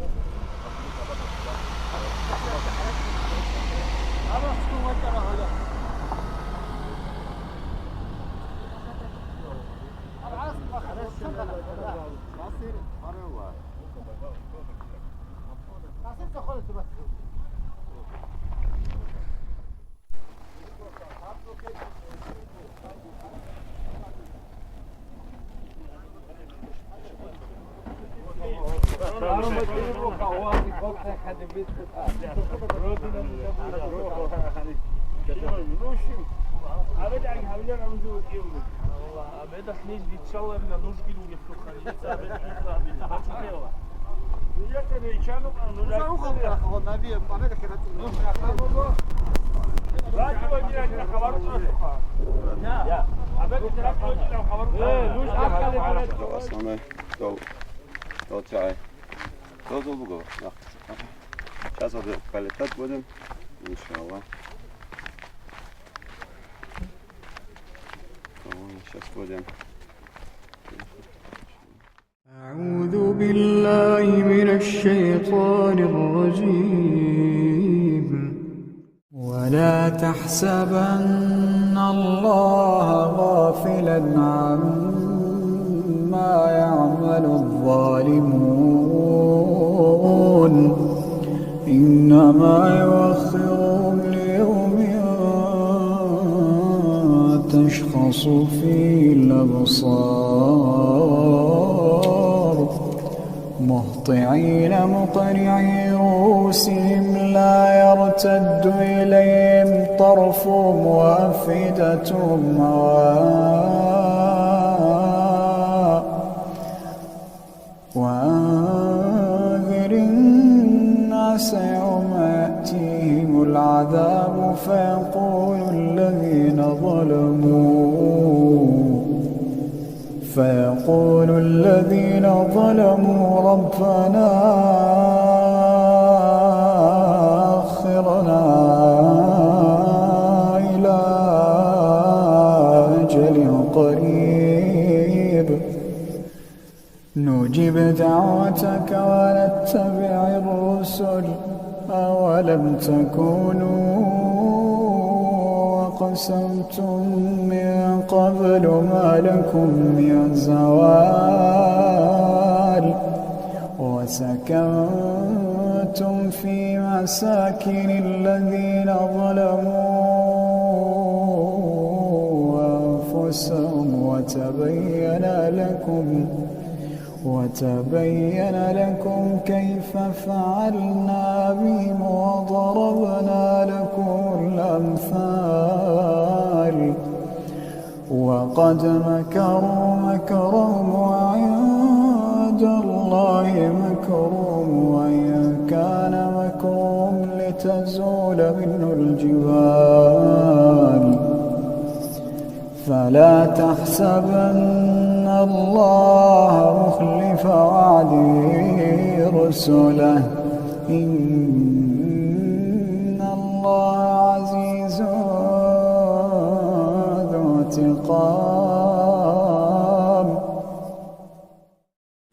Основной стол, стол чая. Стол буго. Сейчас вот полетать будем, иншаллах. Господи. أعوذ بالله من الشيطان الرجيم. ولا تحسبن الله غافلا عما يعمل الظالمون، إنما يؤخرهم ليوم تشخص فيه الأبصار، مهطعين مقنعي رؤوسهم لا يرتد إليهم طرفهم وأفئدتهم هواء. وأنذر الناس يوم يأتيهم العذاب فيقول الذين ظلموا، فيقول الذين ظلموا ربنا أخرنا إلى أجل قريب نجب دعوتك ونتبع الرسل، أولم تكونوا أقسمتم من قبل ما لكم من زوال، وسكنتم في مساكن الذين ظلموا أنفسهم وتبين لكم وتبين لكم كيف فعلنا بهم وضربنا لكم الأمثال، وقد مكروا مكرهم وعند الله مكرهم وإن كان مكرهم لتزول منه الجبال. فلا تحسبن الله مخلف وعده رسله، إن الله عزيز ذو انتقام.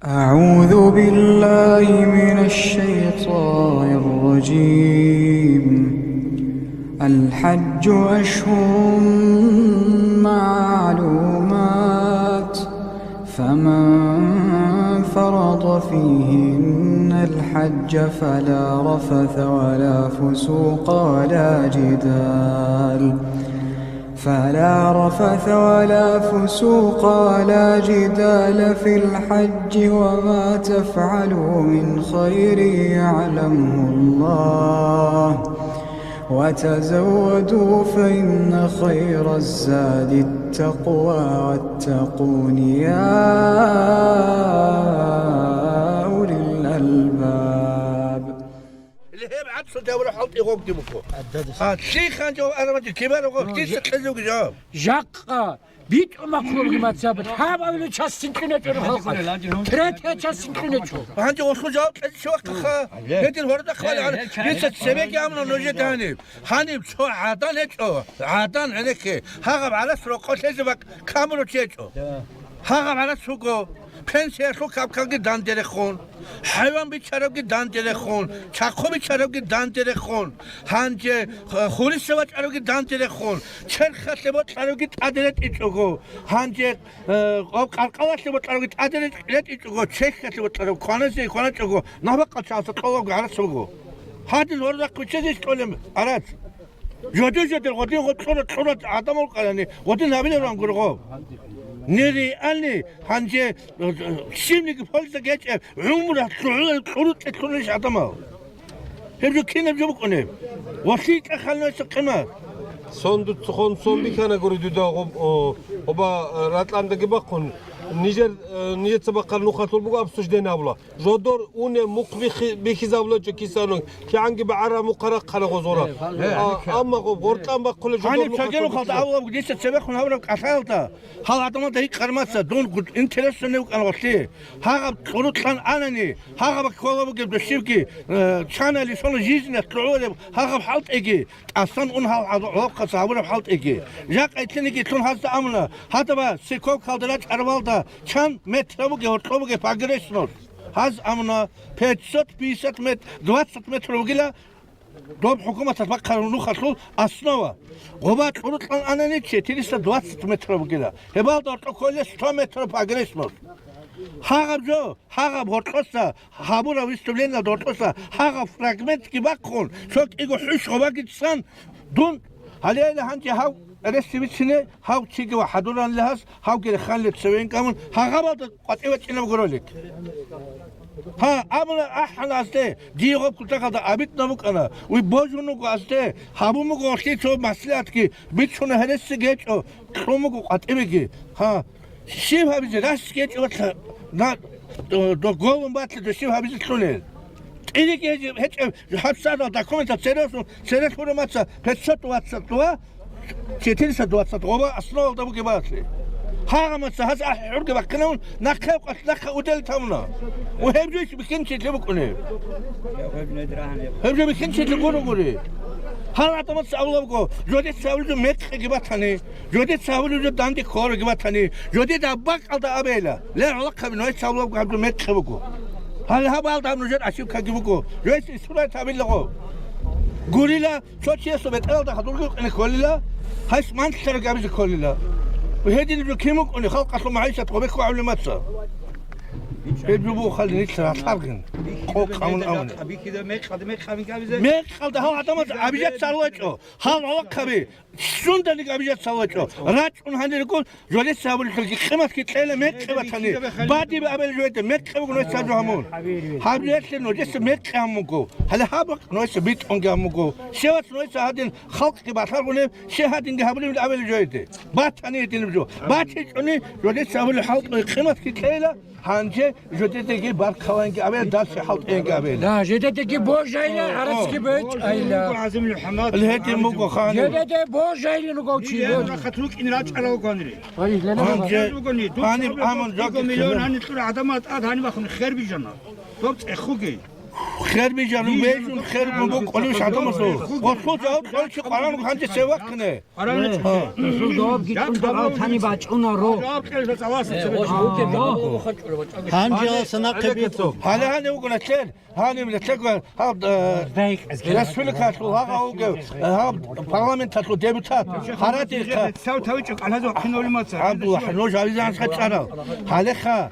أعوذ بالله من الشيطان الرجيم. الحج أشهر معلومات، فمن فرض فيهن الحج فلا رفث ولا فسوق ولا جدال، فلا رفث ولا فسوق ولا جدال في الحج، وما تفعلوا من خير يعلمه الله، وتزودوا فإن خير الزاد التقوى واتقون يا أولي الألباب. Гьеб гӀацӀцӀадавра хӀалтӀи гъобги буго. А, лъихъан жо арамаги кибарого, Ну, киса я- кьезевги жо. Жакъа битӀу махъулги мацаба, лъабавилу час синкьуначӀо халкъа. Третья час синкьуначӀо. Гьанже гъолъу жаваб кьезе чи вахъаха. Гьедин гьорда хъвали ан, дица цебеги амна нужеда гьаниб. Гьаниб цо гӀадан гьечӀо, гӀадан гӀенекке. Гьагъаб гӀарас рокъолъезе бакӀ камуру чечӀо. Гьагъаб гӀарас вуго, пенсиялъул капкалги данде рехун, хӀайван бичарабги данде рехун, чахъу бичарабги данде рехун, гьанже, э, хуриса вачӀарабги данде рехун, черхалъе бокьарабги тӀаде ретӀичӀого, гьанже, э, къаркъалалъе бокьарабги тӀаде ретӀ-, ретӀичӀого, чехьалъе бокьараб кваназе кваначӀого, набакъал чагӀазда кьолебго гӀарац буго. Гьадин гьорда кучезищ кьолеб гӀарац? Жодин-жодин гъодин гъо-, кьура-, кьура гӀадамал къарани, гъодин гьабилеб ран гургъо. Нереальный, гьанже, э, щибниги польза гьечӀеб, гӀумру кьура-, кьурутӀе кьурищ гӀадамал. Гьеб жо кинаб жо букӀунеб? Ва лъикӀа халнаса къимат. Сон дуца хон сон бихьана гури дуда гъоб-, о, оба, э, ратӀандаги бахъун. Нижер, э, нижеца бахъараб нухалъул буго обсуждение гьабула. Жодор уне мухъ бихи-, бихизабулачӀо кисанун, кигӀанги багӀара мухъа рахъана гъозора. Э, гьале. А, гьале. Амма гъоб гъоркьан бахъула жодор. Гьаниб нухалъул цоги нухалда бихизабула. Абулаб дица цебехун гьабураб кӀалъалда, гьал гӀадамалда гьикъ гьармаца, дун гу-, интересно не вукӀана гъорлъи. Гьагъаб кьурукьан анани, гьагъаб ккола бугеб дощибги, э, чанали сола жизнь лъугӀулеб гьагъаб хӀалтӀиги, тӀасан ун гьал гӀадамал гӀолохъаса гьабураб хӀалтӀиги. Жакъа итлъиниги лъун гьазда амуна, гьадаб церковкалда рачӀарабалда чан метр бугеб, гьоркьоб бугеб погрешность? Гьаз амуна, пятьсот пятьдесят метр, двадцать метр бугила, доб хӀукуматалъ бахъараб нухалъул основа. Гъоба кьурукьан анани четыреста двадцать метр бугила. Гьебалда гьоркьоб кколила сто метр погрешность. Гьагъаб жо, гьагъаб гьоркьоса, гьабураб выступлениялда гьоркьоса, гьагъаб фрагментги бахъун, цо кӀиго хӀуш гъобаги цӀан, дун, гьалейла гьанже гьав ресси бицине, гьав чиги ва хӀадуранлъи гьас, гьавги реханлъи цевейин камун, гьагъабалда къватӀивачӀинаб гуролик. Гьа, абуна ахӀана асде, дие гъоб кутакалда абитӀна букӀана, уй божун вуго асде, гьабун буго гъолъи цо маслигӀатги, бичуна гьереси гьечӀо, кьун буго къватӀибеги. Гьа, щиб гьабизе, рас гьечӀо батла, на, до, до голун батла, до щиб гьабизе лъунел. КӀирикӀ гьечӀеб, гьабсагӀатал документал цересун, церес гьурамаца пятьсот двадцать два, четыреста двадцать гъоба основалда бугеб батли. Гьагъамаца гьаз ахӀи гӀурги бахъинавун, нахъе къвалъ нахъа удел тамуна. Ва гьеб жо бихьинчилъи букӀунеб. Гьеб жо бихьинчилъи гуро гури. Гьал гӀадамаца абулабго, жодеца абулеб жо мекъиги батани, жодеца абулеб жо данде кколароги батани, жодеда бакӀалда абейла, ле гӀолохъаби, нойца абулабго гьаб жо мекъи буго. Гьале гьаб гьалда гьаб нужер ошибкаги буго. Жойс исурай табилаго. Гурила, цо чиясул бетӀералда хадурги къине кколила, гьайс манлъараг абизе кколила. Гьедин жо кин вукӀуни халкъалъул магӀишат гъобеккугӀавлимаца. Гьеб жо буго хали нилъ ратаргъин. Къо къавун авуни. Мекъалда гьал гӀадамаз абижат царулачӀо. Гьал гӀолохъаби, сунданиги абижат царулачӀо. РачӀун гьаниргун, жолеса гьабулелъулги къиматги кьела мекъи батани. Бадиб абел жойда, мекъи буго нойса жо гьамун. Гьабиялъе нужеса мекъи гьамуго. Гьале гьаб нойса битӀунги гьамуго. Щевац нойса гьадин халкъги балъаргъунеб, щай гьадинги гьабулеб абел жойде. Батани гьединаб жо. БачичӀони, жодеца гьабулеб хӀалтӀуе къиматги кьейила, гьанже жодедеги баркаланги абел, далъи хӀалтӀенги абел. Да, жодедеги божайла, о, о, гьарацги бечӀайла. Гьедин буго ханиб. Жодеде божайла ругав чи. Гьанже гьаниб амун жо миллион гьаниб кьура гӀадамал тӀад гьаниб ахун хер бижана. Доб цӀехуги. Хер бижарун бежун, хер букӀунев шагьдамасул. Гъорлъул жаваб кьолчи къваран гьанже се вахъине? Къваран. Гъорлъул жавабги кьун дагъал тани бачӀунаро. Жаваб кьел цаласа цебе. Гьанже алса нахъе бицу. Гьале гьанив вугуна лъел. Гьанив лъел гьаб, э, республикалъул гьагъа вугев, э, гьаб парламенталъул депутат. Гьаратиха. Цав тавичӀо кӀалазо хъиновли маца. Абдулла, ну, жавизанха чӀарал. Гьалеха.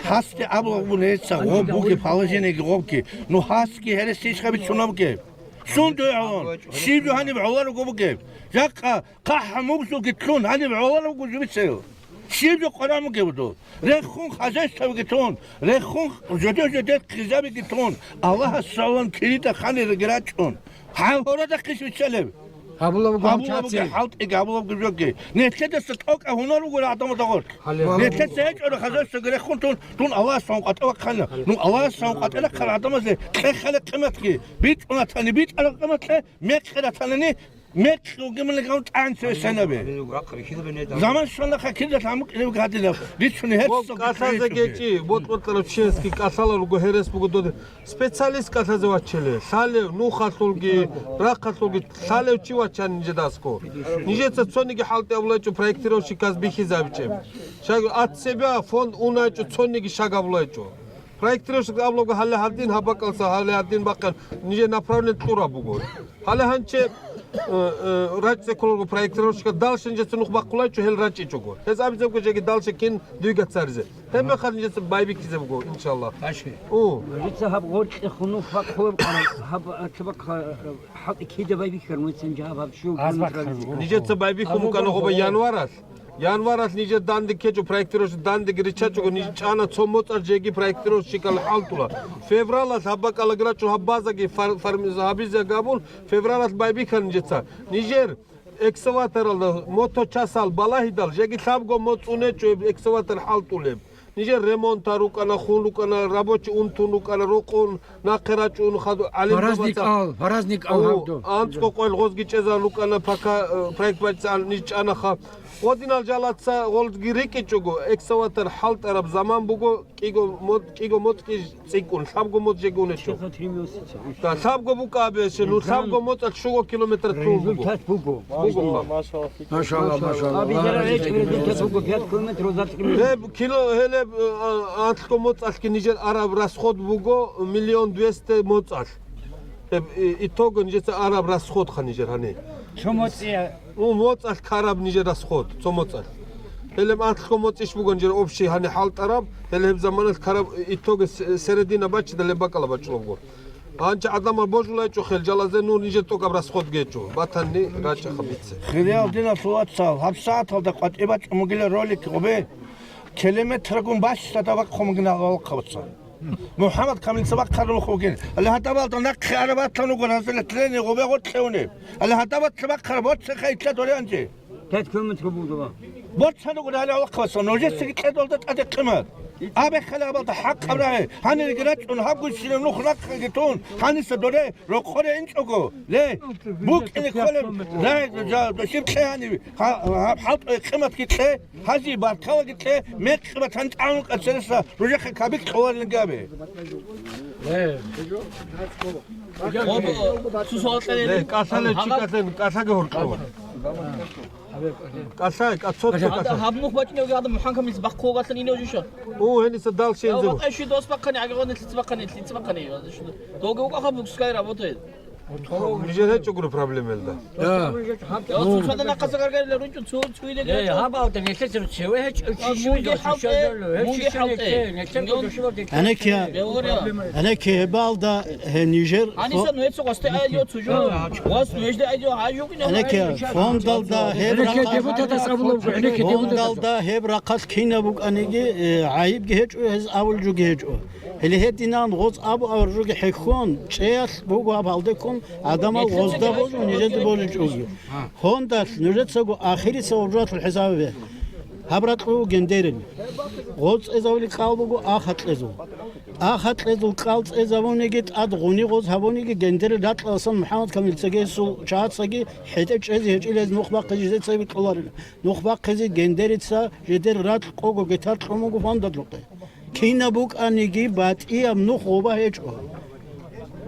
Гьасде абула бугун гьеца гъоб буги, положениеги гъобги. Ну гьасги гьересищха бицунабги? Сун дугӀун, щиб жо гьаниб гӀоларого бугеб? Жакъа хъахӀа мугзулги кьун гьаниб гӀоларого жо бицел? Щиб жо къваран бугеб дол? Рехун хозяйствоги тун, рехун жодер-жодер хъизабиги тун, Аллагьас саллан кирида ханираги рачӀун. Гьав гьорадахъе щвечӀалев? Гьабула буго гьабула буго гьанчацин. ХӀалтӀиги, гьабула буго жоги. Нилъедаса тӀокӀаб гьунар буго гӀадамазда гъорлъ. Гьале. Нилъеца гьечӀора хозяйствоги рехун тун, дун Аллагьасдасан къватӀа вахъана. Ну, Аллагьасдасан къватӀа рахъарал гӀадамазде кьехалеб къиматги, битӀун ратани битӀараб къимат кье, мекъи ратанани, мекъи вугебали гьав тӀанцеве санабе. Заман щвана хакирда лъамукъинев гьадинаб, рицуни гьеб. Бо кӀалъазе гьечӀо. ГьечӀи, бо тӀуртӀараб чиясги кӀалъалел руго, гьерес буго доде. Специалист кӀалъазе ваччале, лъалев, нухалъулги, рахъалъулги лъалев чи ваччани нижедасго. Нижеца цониги хӀалтӀи абулайчӀо проектировщиказ бихьизабичӀеб. Шаг от себя фонд унайчӀо цониги шаг абулайчӀо. Проектировщик абулаго гьале гьадин гьаб бакӀалса гьале гьадин бахъан нижер направление кьураб буго. Гьале гьанчи, э, э, рачӀцӀе кколого проектировщика дальше нижеца нух бахъулайчӀо гьел рачӀичӀого. Гьез абизабго жеги дальше кин двигаться гьаризе. Гьебмехалъ нижеца байбихьизе буго, иншаллагь. Башки. У. Нижеца гьаб гъоркье хунух бахъулеб къарал, гьаб, а, цебе хъа-, хӀалтӀи кида байбихьарун вецин жагьаб гьаб щугун. Аз бахъаргу. Нижеца байбихьун букӀана гъоба январалъ. Январалъ нижер данде ккечӀо проектировщик, дандеги риччачӀого, ниж чӀана цо моцӀар жеги проектировщикал хӀалтӀула. Февралалъ гьаб бакӀалда рачӀун гьаб базаги фар-, фарм-, гьабизе габун, февралалъ байбихьана нижеца. Нижер экскаваторалда моточасал балагьидал, жеги лъабго моцӀ унечӀо гьеб экскаватор хӀалтӀулеб. Нижер ремонтал рукӀана, хун рукӀана, рабочий унтун рукӀана, рокъон нахъе рачӀун хадуб гӀалимзабаца. Праздник ал, праздник ал гьабду. АнцӀго къоялъ гъозги чӀезан рукӀана, пока, э, проект бачӀцӀан ниж чӀанаха. Гъодинал жалаца гъолги рикӀкӀичӀого, экскаватор хӀалтӀараб заман буго, кӀиго мод-, кӀиго моцӀги цӀикӀкӀун, лъабго моцӀ жеги унечӀо. Да, лъабго букӀа абе, ну, лъабго моцӀалъ щуго километр тун буго. Результат буго. Буго. Машалла, машалла. Абизара речь результат буго, пять километров за три минуты. Гьеб кило-, гьелеб, а, анлъго моцӀалъги нижер араб расход буго миллион двести моцӀалъ. Гьеб, и-, итого нижеца араб расходха нижер гьаниб. Цо моцӀия. Ну, моцӀалъ караб нижер расход, цо моцӀалъ. Гьелеб анлъго моцӀищ буган жер общий гьаниб хӀалтӀараб, гьеле гьеб заманалъ караб итоге с-, середина бачидал гьеб бакӀала бачӀун буго. Гьанчи гӀадамал божулайчӀо хел жалазе, ну, нижер тӀокӀаб расход гьечӀо, батани рачӀаха бице. Хириял диналъул вацал, гьаб сагӀаталда къватӀибе бачӀун бугила ролик гъубе, километрагун бащдада бахъун бугин гьалалхъавца. МухӀаммад Камилица бахъараб нух бугин. Гьале гьадабалда нахъе араб батан вуго разделение гъубе гъоркье унеб. Гьале гьадабалъа бахъараб борцихъа итла доре анчи. Пять километров буго. Борцан вуго гьале гьалахъ басан. Нужецаги кьедолда тӀаде къимат. Абе хала абалда хӀакъ абрагье. Гьаниреги рачӀун гьаб гуссинаб нух нахъеги тун. Гьаниса доре рокъоре инчӀого. Ле, букӀине кколеб, рай, жа, дошиб кье гьанив. Гьаб хӀалтӀуе къиматги кье. Гьазие баркалаги кье, мекъи батан тӀамун кӀацереса ружахъе кабик кьоларилан габе. Цо суал кьере. Кьалъалев чи кьалъен, кьалъаги гьоркьова. Кьалъай, кьацо кьалъа. Гьаб нух бачӀиневги гьадаб МухӀаммад Камилица бахъугъалъан инев жуша. О, гьениса дал шензе. ВатӀай щи дос бахъани, агагъони лъица бахъани, лъица бахъани. Доги укӀа хаб букскай работает. Нижер гьечӀогуро проблемалда. Гьаб алда нилъер цеве гьечӀо, чи мунги хӀалтӀе, мунги хӀалтӀе. Гьанекки, гьанекки гьебалда гье нижер. Гьаниса ну гьецо гъосде айдио цужо. Гъос нужде айдио гьажугина. Гьанекки фондалда гьеб рахъалъ, фондалда гьеб рахъалъ кинаб букӀаниги, э, гӀайибги гьечӀо, гьез авулжуги гьечӀо. Гьеле гьединан гъоз абу-аваржуги хӀехьон, чӀеялъ буго гьаб гьалдеккун гӀадамал гъозда божун, нижеда божичӀоги. Гьондалъ нужецаго ахириса вужуялъул хӀисабе. Гьаб ракьу гендерил. Гъоз цӀезавули кӀал буго аха кьезул. Аха кьезул кӀал цӀезавуниги тӀад гъуни гъоз гьабуниги гендерил ракьаласан МухӀаммад Камилицаги гьесул чагӀацаги хӀетӀе чӀезе гьечӀила гьез нух бахъизе жидецаги кьоларила. Нух бахъизе гендерица жедер ракь къого гетар кьун буго фондалъухъе. Кинаб букӀаниги батӀияб нух гъоба гьечӀо.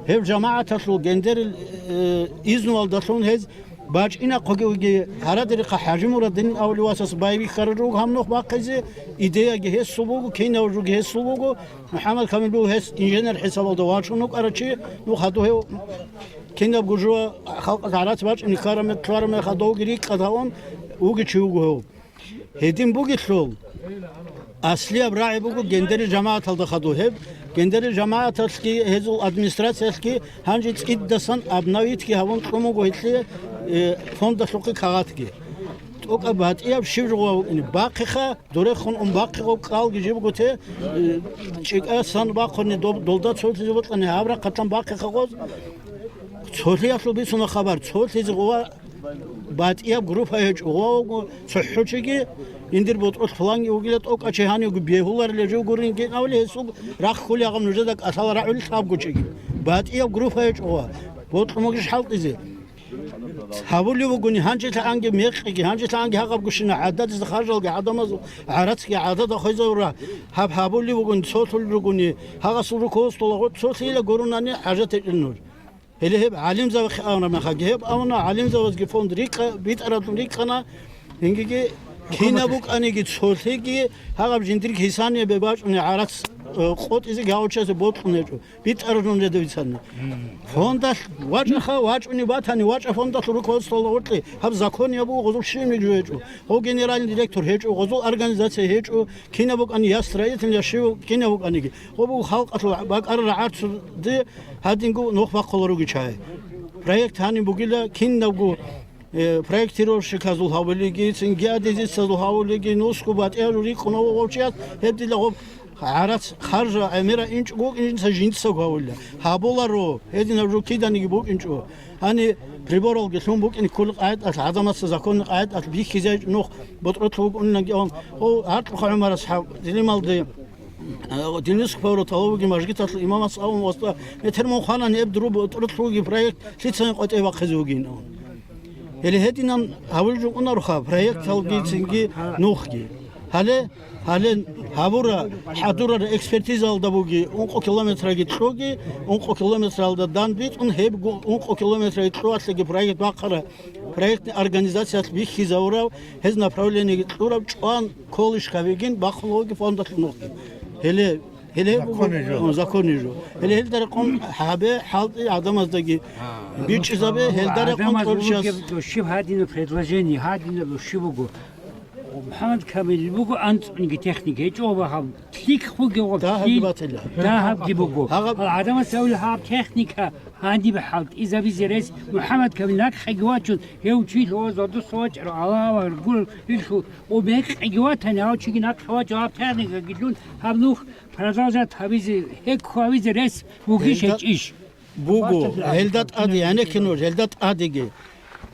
Гьев жамагӀаталъул гендерил, э, изнуялдалъун гьез бачӀинахъеги гьарадерихъа ХӀажимурадин авли васас байбихьарал руго гьаб нух бахъизе, идеяги гьесул буго, кинав жуги гьесул буго, МухӀаммад Камилул гьес инженер хӀисабалда вачун вукӀарав чи, нух гьадув гьев кинабго жуа халкъалъ гӀарац бачӀине ккараб мехалъ, ккараб мехалъ довги рикӀкӀад гьавун вугев чи вуго гьев. Гьедин бугелъул, аслияб рагӀи буго гендерил жамагӀаталда хадув гьеб. Гендерил жамагӀаталъги гьезул администрациялъги гьанже цӀидасан обновитьги гьабун кьун буго гьелъие, э, фондалъухъе кагъатги. ТӀокӀаб батӀияб щиб жо гъов вукӀине. Бахъиха, дорехун ун бахъи гъов кӀалги жибго те, э, чӀикӀасан бахъуни доб-, долда цолъизе бокьани гьаб рахъалъан бахъиха гъоз. Цолъиялъул бицуна хабар, цолъизе гъова батӀияб группа гьечӀо, гъоваго цохӀо чиги, индир ботӀролъ пуланги вугила, тӀокӀа чи гьанивго бегьуларила жив гурин гьавли гьесул рахъ хьулеягъаб нужеда кӀалъала рагӀули лъабго чиги. БатӀияб группа гьечӀо гъова, бокьун бугищ хӀалтӀизе. Гьабулев вугони, гьанжелъа анги мекъиги, гьанжелъа анги гьагъабгощина гӀададизе харжалги гӀадамазул гӀарацги гӀадада хвезавра, гьаб гьабулев вугони, цолъул ругони, гьагъасул руководствола гъо-, цолъила гурунани хӀажат гьечӀел нуж. Гьеле гьеб гӀалимзабахъе абуна мехалги, гьеб абуна, гӀалимзабазги фонд рикӀа-, битӀараблъун рикӀкӀана, гьингиги, кинаб букӀаниги цолъиги, гьагъаб жиндир кисаниябе бачӀуни гӀарац, э, къотӀизеги гьав чиясе бокьун гьечӀо, битӀараблъун жеда бицани. Фондалъ вачӀаха, вачӀуни батани, вачӀа фондалъул руководствола гъоркье, гьаб законияб буго, гъозул щибниги жо гьечӀо, гъов генеральный директор гьечӀо, гъозул организация гьечӀо, кинаб букӀани, я строитель, я щив, кинаб букӀаниги. Гъо буго халкъалъул бакӀарал рагӀарцуде гьадинго нух бахъула руги чай. Проект гьаниб бугила, кинабго, э, проектировщиказул гьавулеги, цин геодезицазул гьавулеги, нусго батӀияб рикӀкӀуна вугев чияс, гьеб дила гъоб ГӀарац харжа гӀемера инчӀого вукӀин жинца жинцаго гьавула. Гьабуларо, гьединаб жо киданиги букӀинчӀо. Гьани приборалги лъун букӀин кколел къагӀидалъ, гӀадамаца законный къагӀидалъ бихьизайчӀо нух ботӀролъ вукӀуниланги ан. О, гьаркьухъа ГӀумар асхӀаб, Дилималде, э, Дилмиск Павлов талавуги мажгиталъул имамас авун васда, метер мун хванани эб дуру ботӀролъ вуги проект лъицани къватӀе бахъизе вугин ан. Гьеле гьединан гьавулел жукъунаруха проекталги цинги нухги. Гьале, гьале гьабура, хӀадурара экспертизаялда буги, ункъо километраги кьуги, ункъо километралда дандбитӀун, гьеб гу-, ункъо километраги кьуалъеги проект бахъара, проектный организациялъ бихьизавурав, гьез направлениеги кьурав чӀван колледжха вегин бахъун вуги фондалъун вуги. Гьеле, гьеле буго законный жо. М, законный жо. Гьеле гьелда рекъон гьабе, хӀалтӀи гӀадамаздаги бичӀчӀизабе, гьелда рекъон гӀадамаз творчество. Вугеб щиб гьадинаб предложение, гьадинаб щиб буго? МухӀаммад Камил буго анцӀцӀунги техника гьечӀо ва гьаб лъикӀ бугеб ва дагьабги лъил батила. Дагьабги буго. Гьагъаб гьал гӀадамас гьавли гьаб техника гьаниб хӀалтӀизабизе рес МухӀаммад Камил нахъеги вачун, гьев чи лъугьа задуса вачӀарав Аллагьу гурел ил лъу-, о, мекъеги ватани, гьав чиги нахъе вачун гьаб техникаги лъун гьаб нух продолжать гьабизе, гьекку гьавизе рес вугищ гьечӀищ? Буго, гьелда тӀаде, гьанекке нуж, гьелда тӀадеги,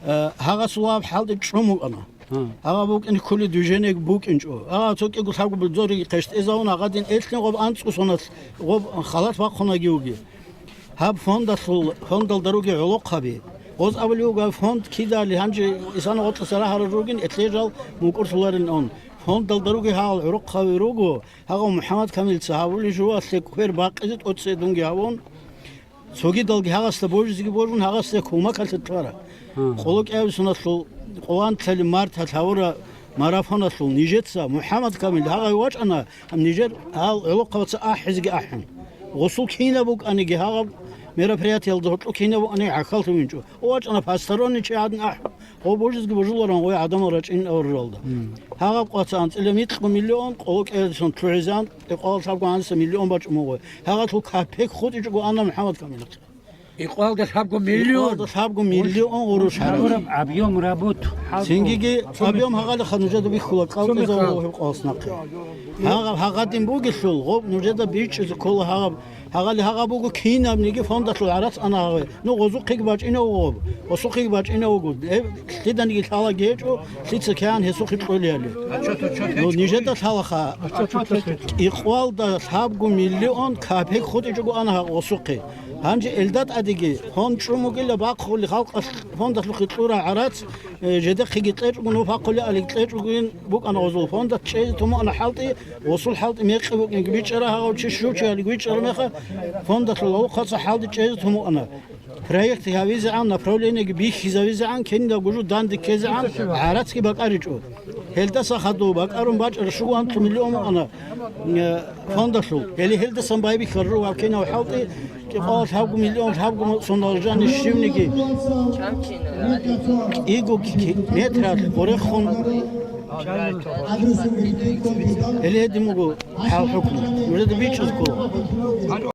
э, гьагъасулаб хӀалтӀи чӀун букӀана. Гьагъа букӀин ккули движение букӀинчӀо. Гьагъа цо кӀиго лъабго бузориги хъештӀезавун, гьагъадин элъин гъоб анцӀго соналъ гъоб халат бахъунагиуги. Гьаб фондалъул, фондалда руги гӀолохъаби. Гъоз абулев вуго фонд кидали гьанже исана гъоркьаса рагьарал ругин, этлъежал мукӀурлъуларин он. Фондалда руги гьагъал гӀорохъаби руго, гьагъав МухӀаммад Камилца гьавулин жувалъе квер бакъизе тӀоцӀе дунги гьавун. Цогидалги гьагъасда божизеги божун, гьагъасда кумакалъе ккара. Гьа. Къоло кӀиабилеб соналъул къоло кӀиабилеб марталъ гьавура марафоналъул нижеца МухӀаммад Камил гьагъай вачӀана, гьаб нижер гьал гӀолохъабаца ахӀизеги ахӀун. Гъосул кинаб букӀаниги гьагъаб мероприятиялда гьоркьоб кинаб букӀаниги гӀахьаллъувинчӀо. ВачӀана посторонний чи гьадин ахӀун. Гъо божизеги божуларан гъой гӀадамал рачӀин аваралда. Гьагъаб къватӀа анцӀила микьго миллион, къоло кӀиабилеб сон лъугӀизан, кӀикъоялда лъабго гьаниса миллион бачӀун буго. Гьагъалъул капек хутӀичӀого ана МухӀаммад Камилахъе. КӀикъоялда лъабго миллион. КӀикъоялда лъабго миллион гъурущ гьарун. Гьабураб объём работ. Цингиги объём гьагъалиха нужеда бихьула кӀалтӀизавулев гьеб къвалас нахъе. Гьагъаб гьагъадин бугелъул, гъоб нужеда бичӀчӀизе ккола гьагъаб. Гьагъали гьагъаб буго кинабниги фондалъул гӀарац ана гьагъи. Ну, гъозухъеги бачӀинав вуго, гъосухъеги бачӀинав вуго. Гьеб лъиданиги лъалаги гьечӀо, лъица кигӀан гьесухъе кьолиали. Ну, нижеда лъалаха. КӀикъоялда лъабго миллион капек хутӀичӀого ана гьагъ гъосухъе. Гьанже элда тӀадеги фонд чӀун бугила бахъули халкъалъ фондалъухъе кьура гӀарац, э, жедехъеги кьечӀого, ну, бахъули алиг кьечӀогойин букӀана гъозул фондалъ чӀезе тумуана хӀалтӀи, гъосул хӀалтӀи мекъи букӀинги бичӀчӀара гьагъав чи щучи алиг вичӀчӀара меха, фондалъул гьавухъаца хӀалтӀи чӀезе тумуана. Проект гьавизегӀан, направлениеги бихьизавизегӀан, кинабго жо данде ккезегӀан, гӀарацги бакӀаричӀо. Гьелдаса хадув бакӀарун бачӀараб щуго анлъу миллион букӀана, э, фондалъул. Гьеле гьелдасан байбихьараб жо ваб кинав хӀалтӀи, кӀикъоялда лъабго миллион, лъабго соналъ жаниб щибниги. КӀиго ки-, метралъ къорехун. Гьеле гьедин буго хӀал-хӀукму. Нужеда бичӀчӀизе ккола.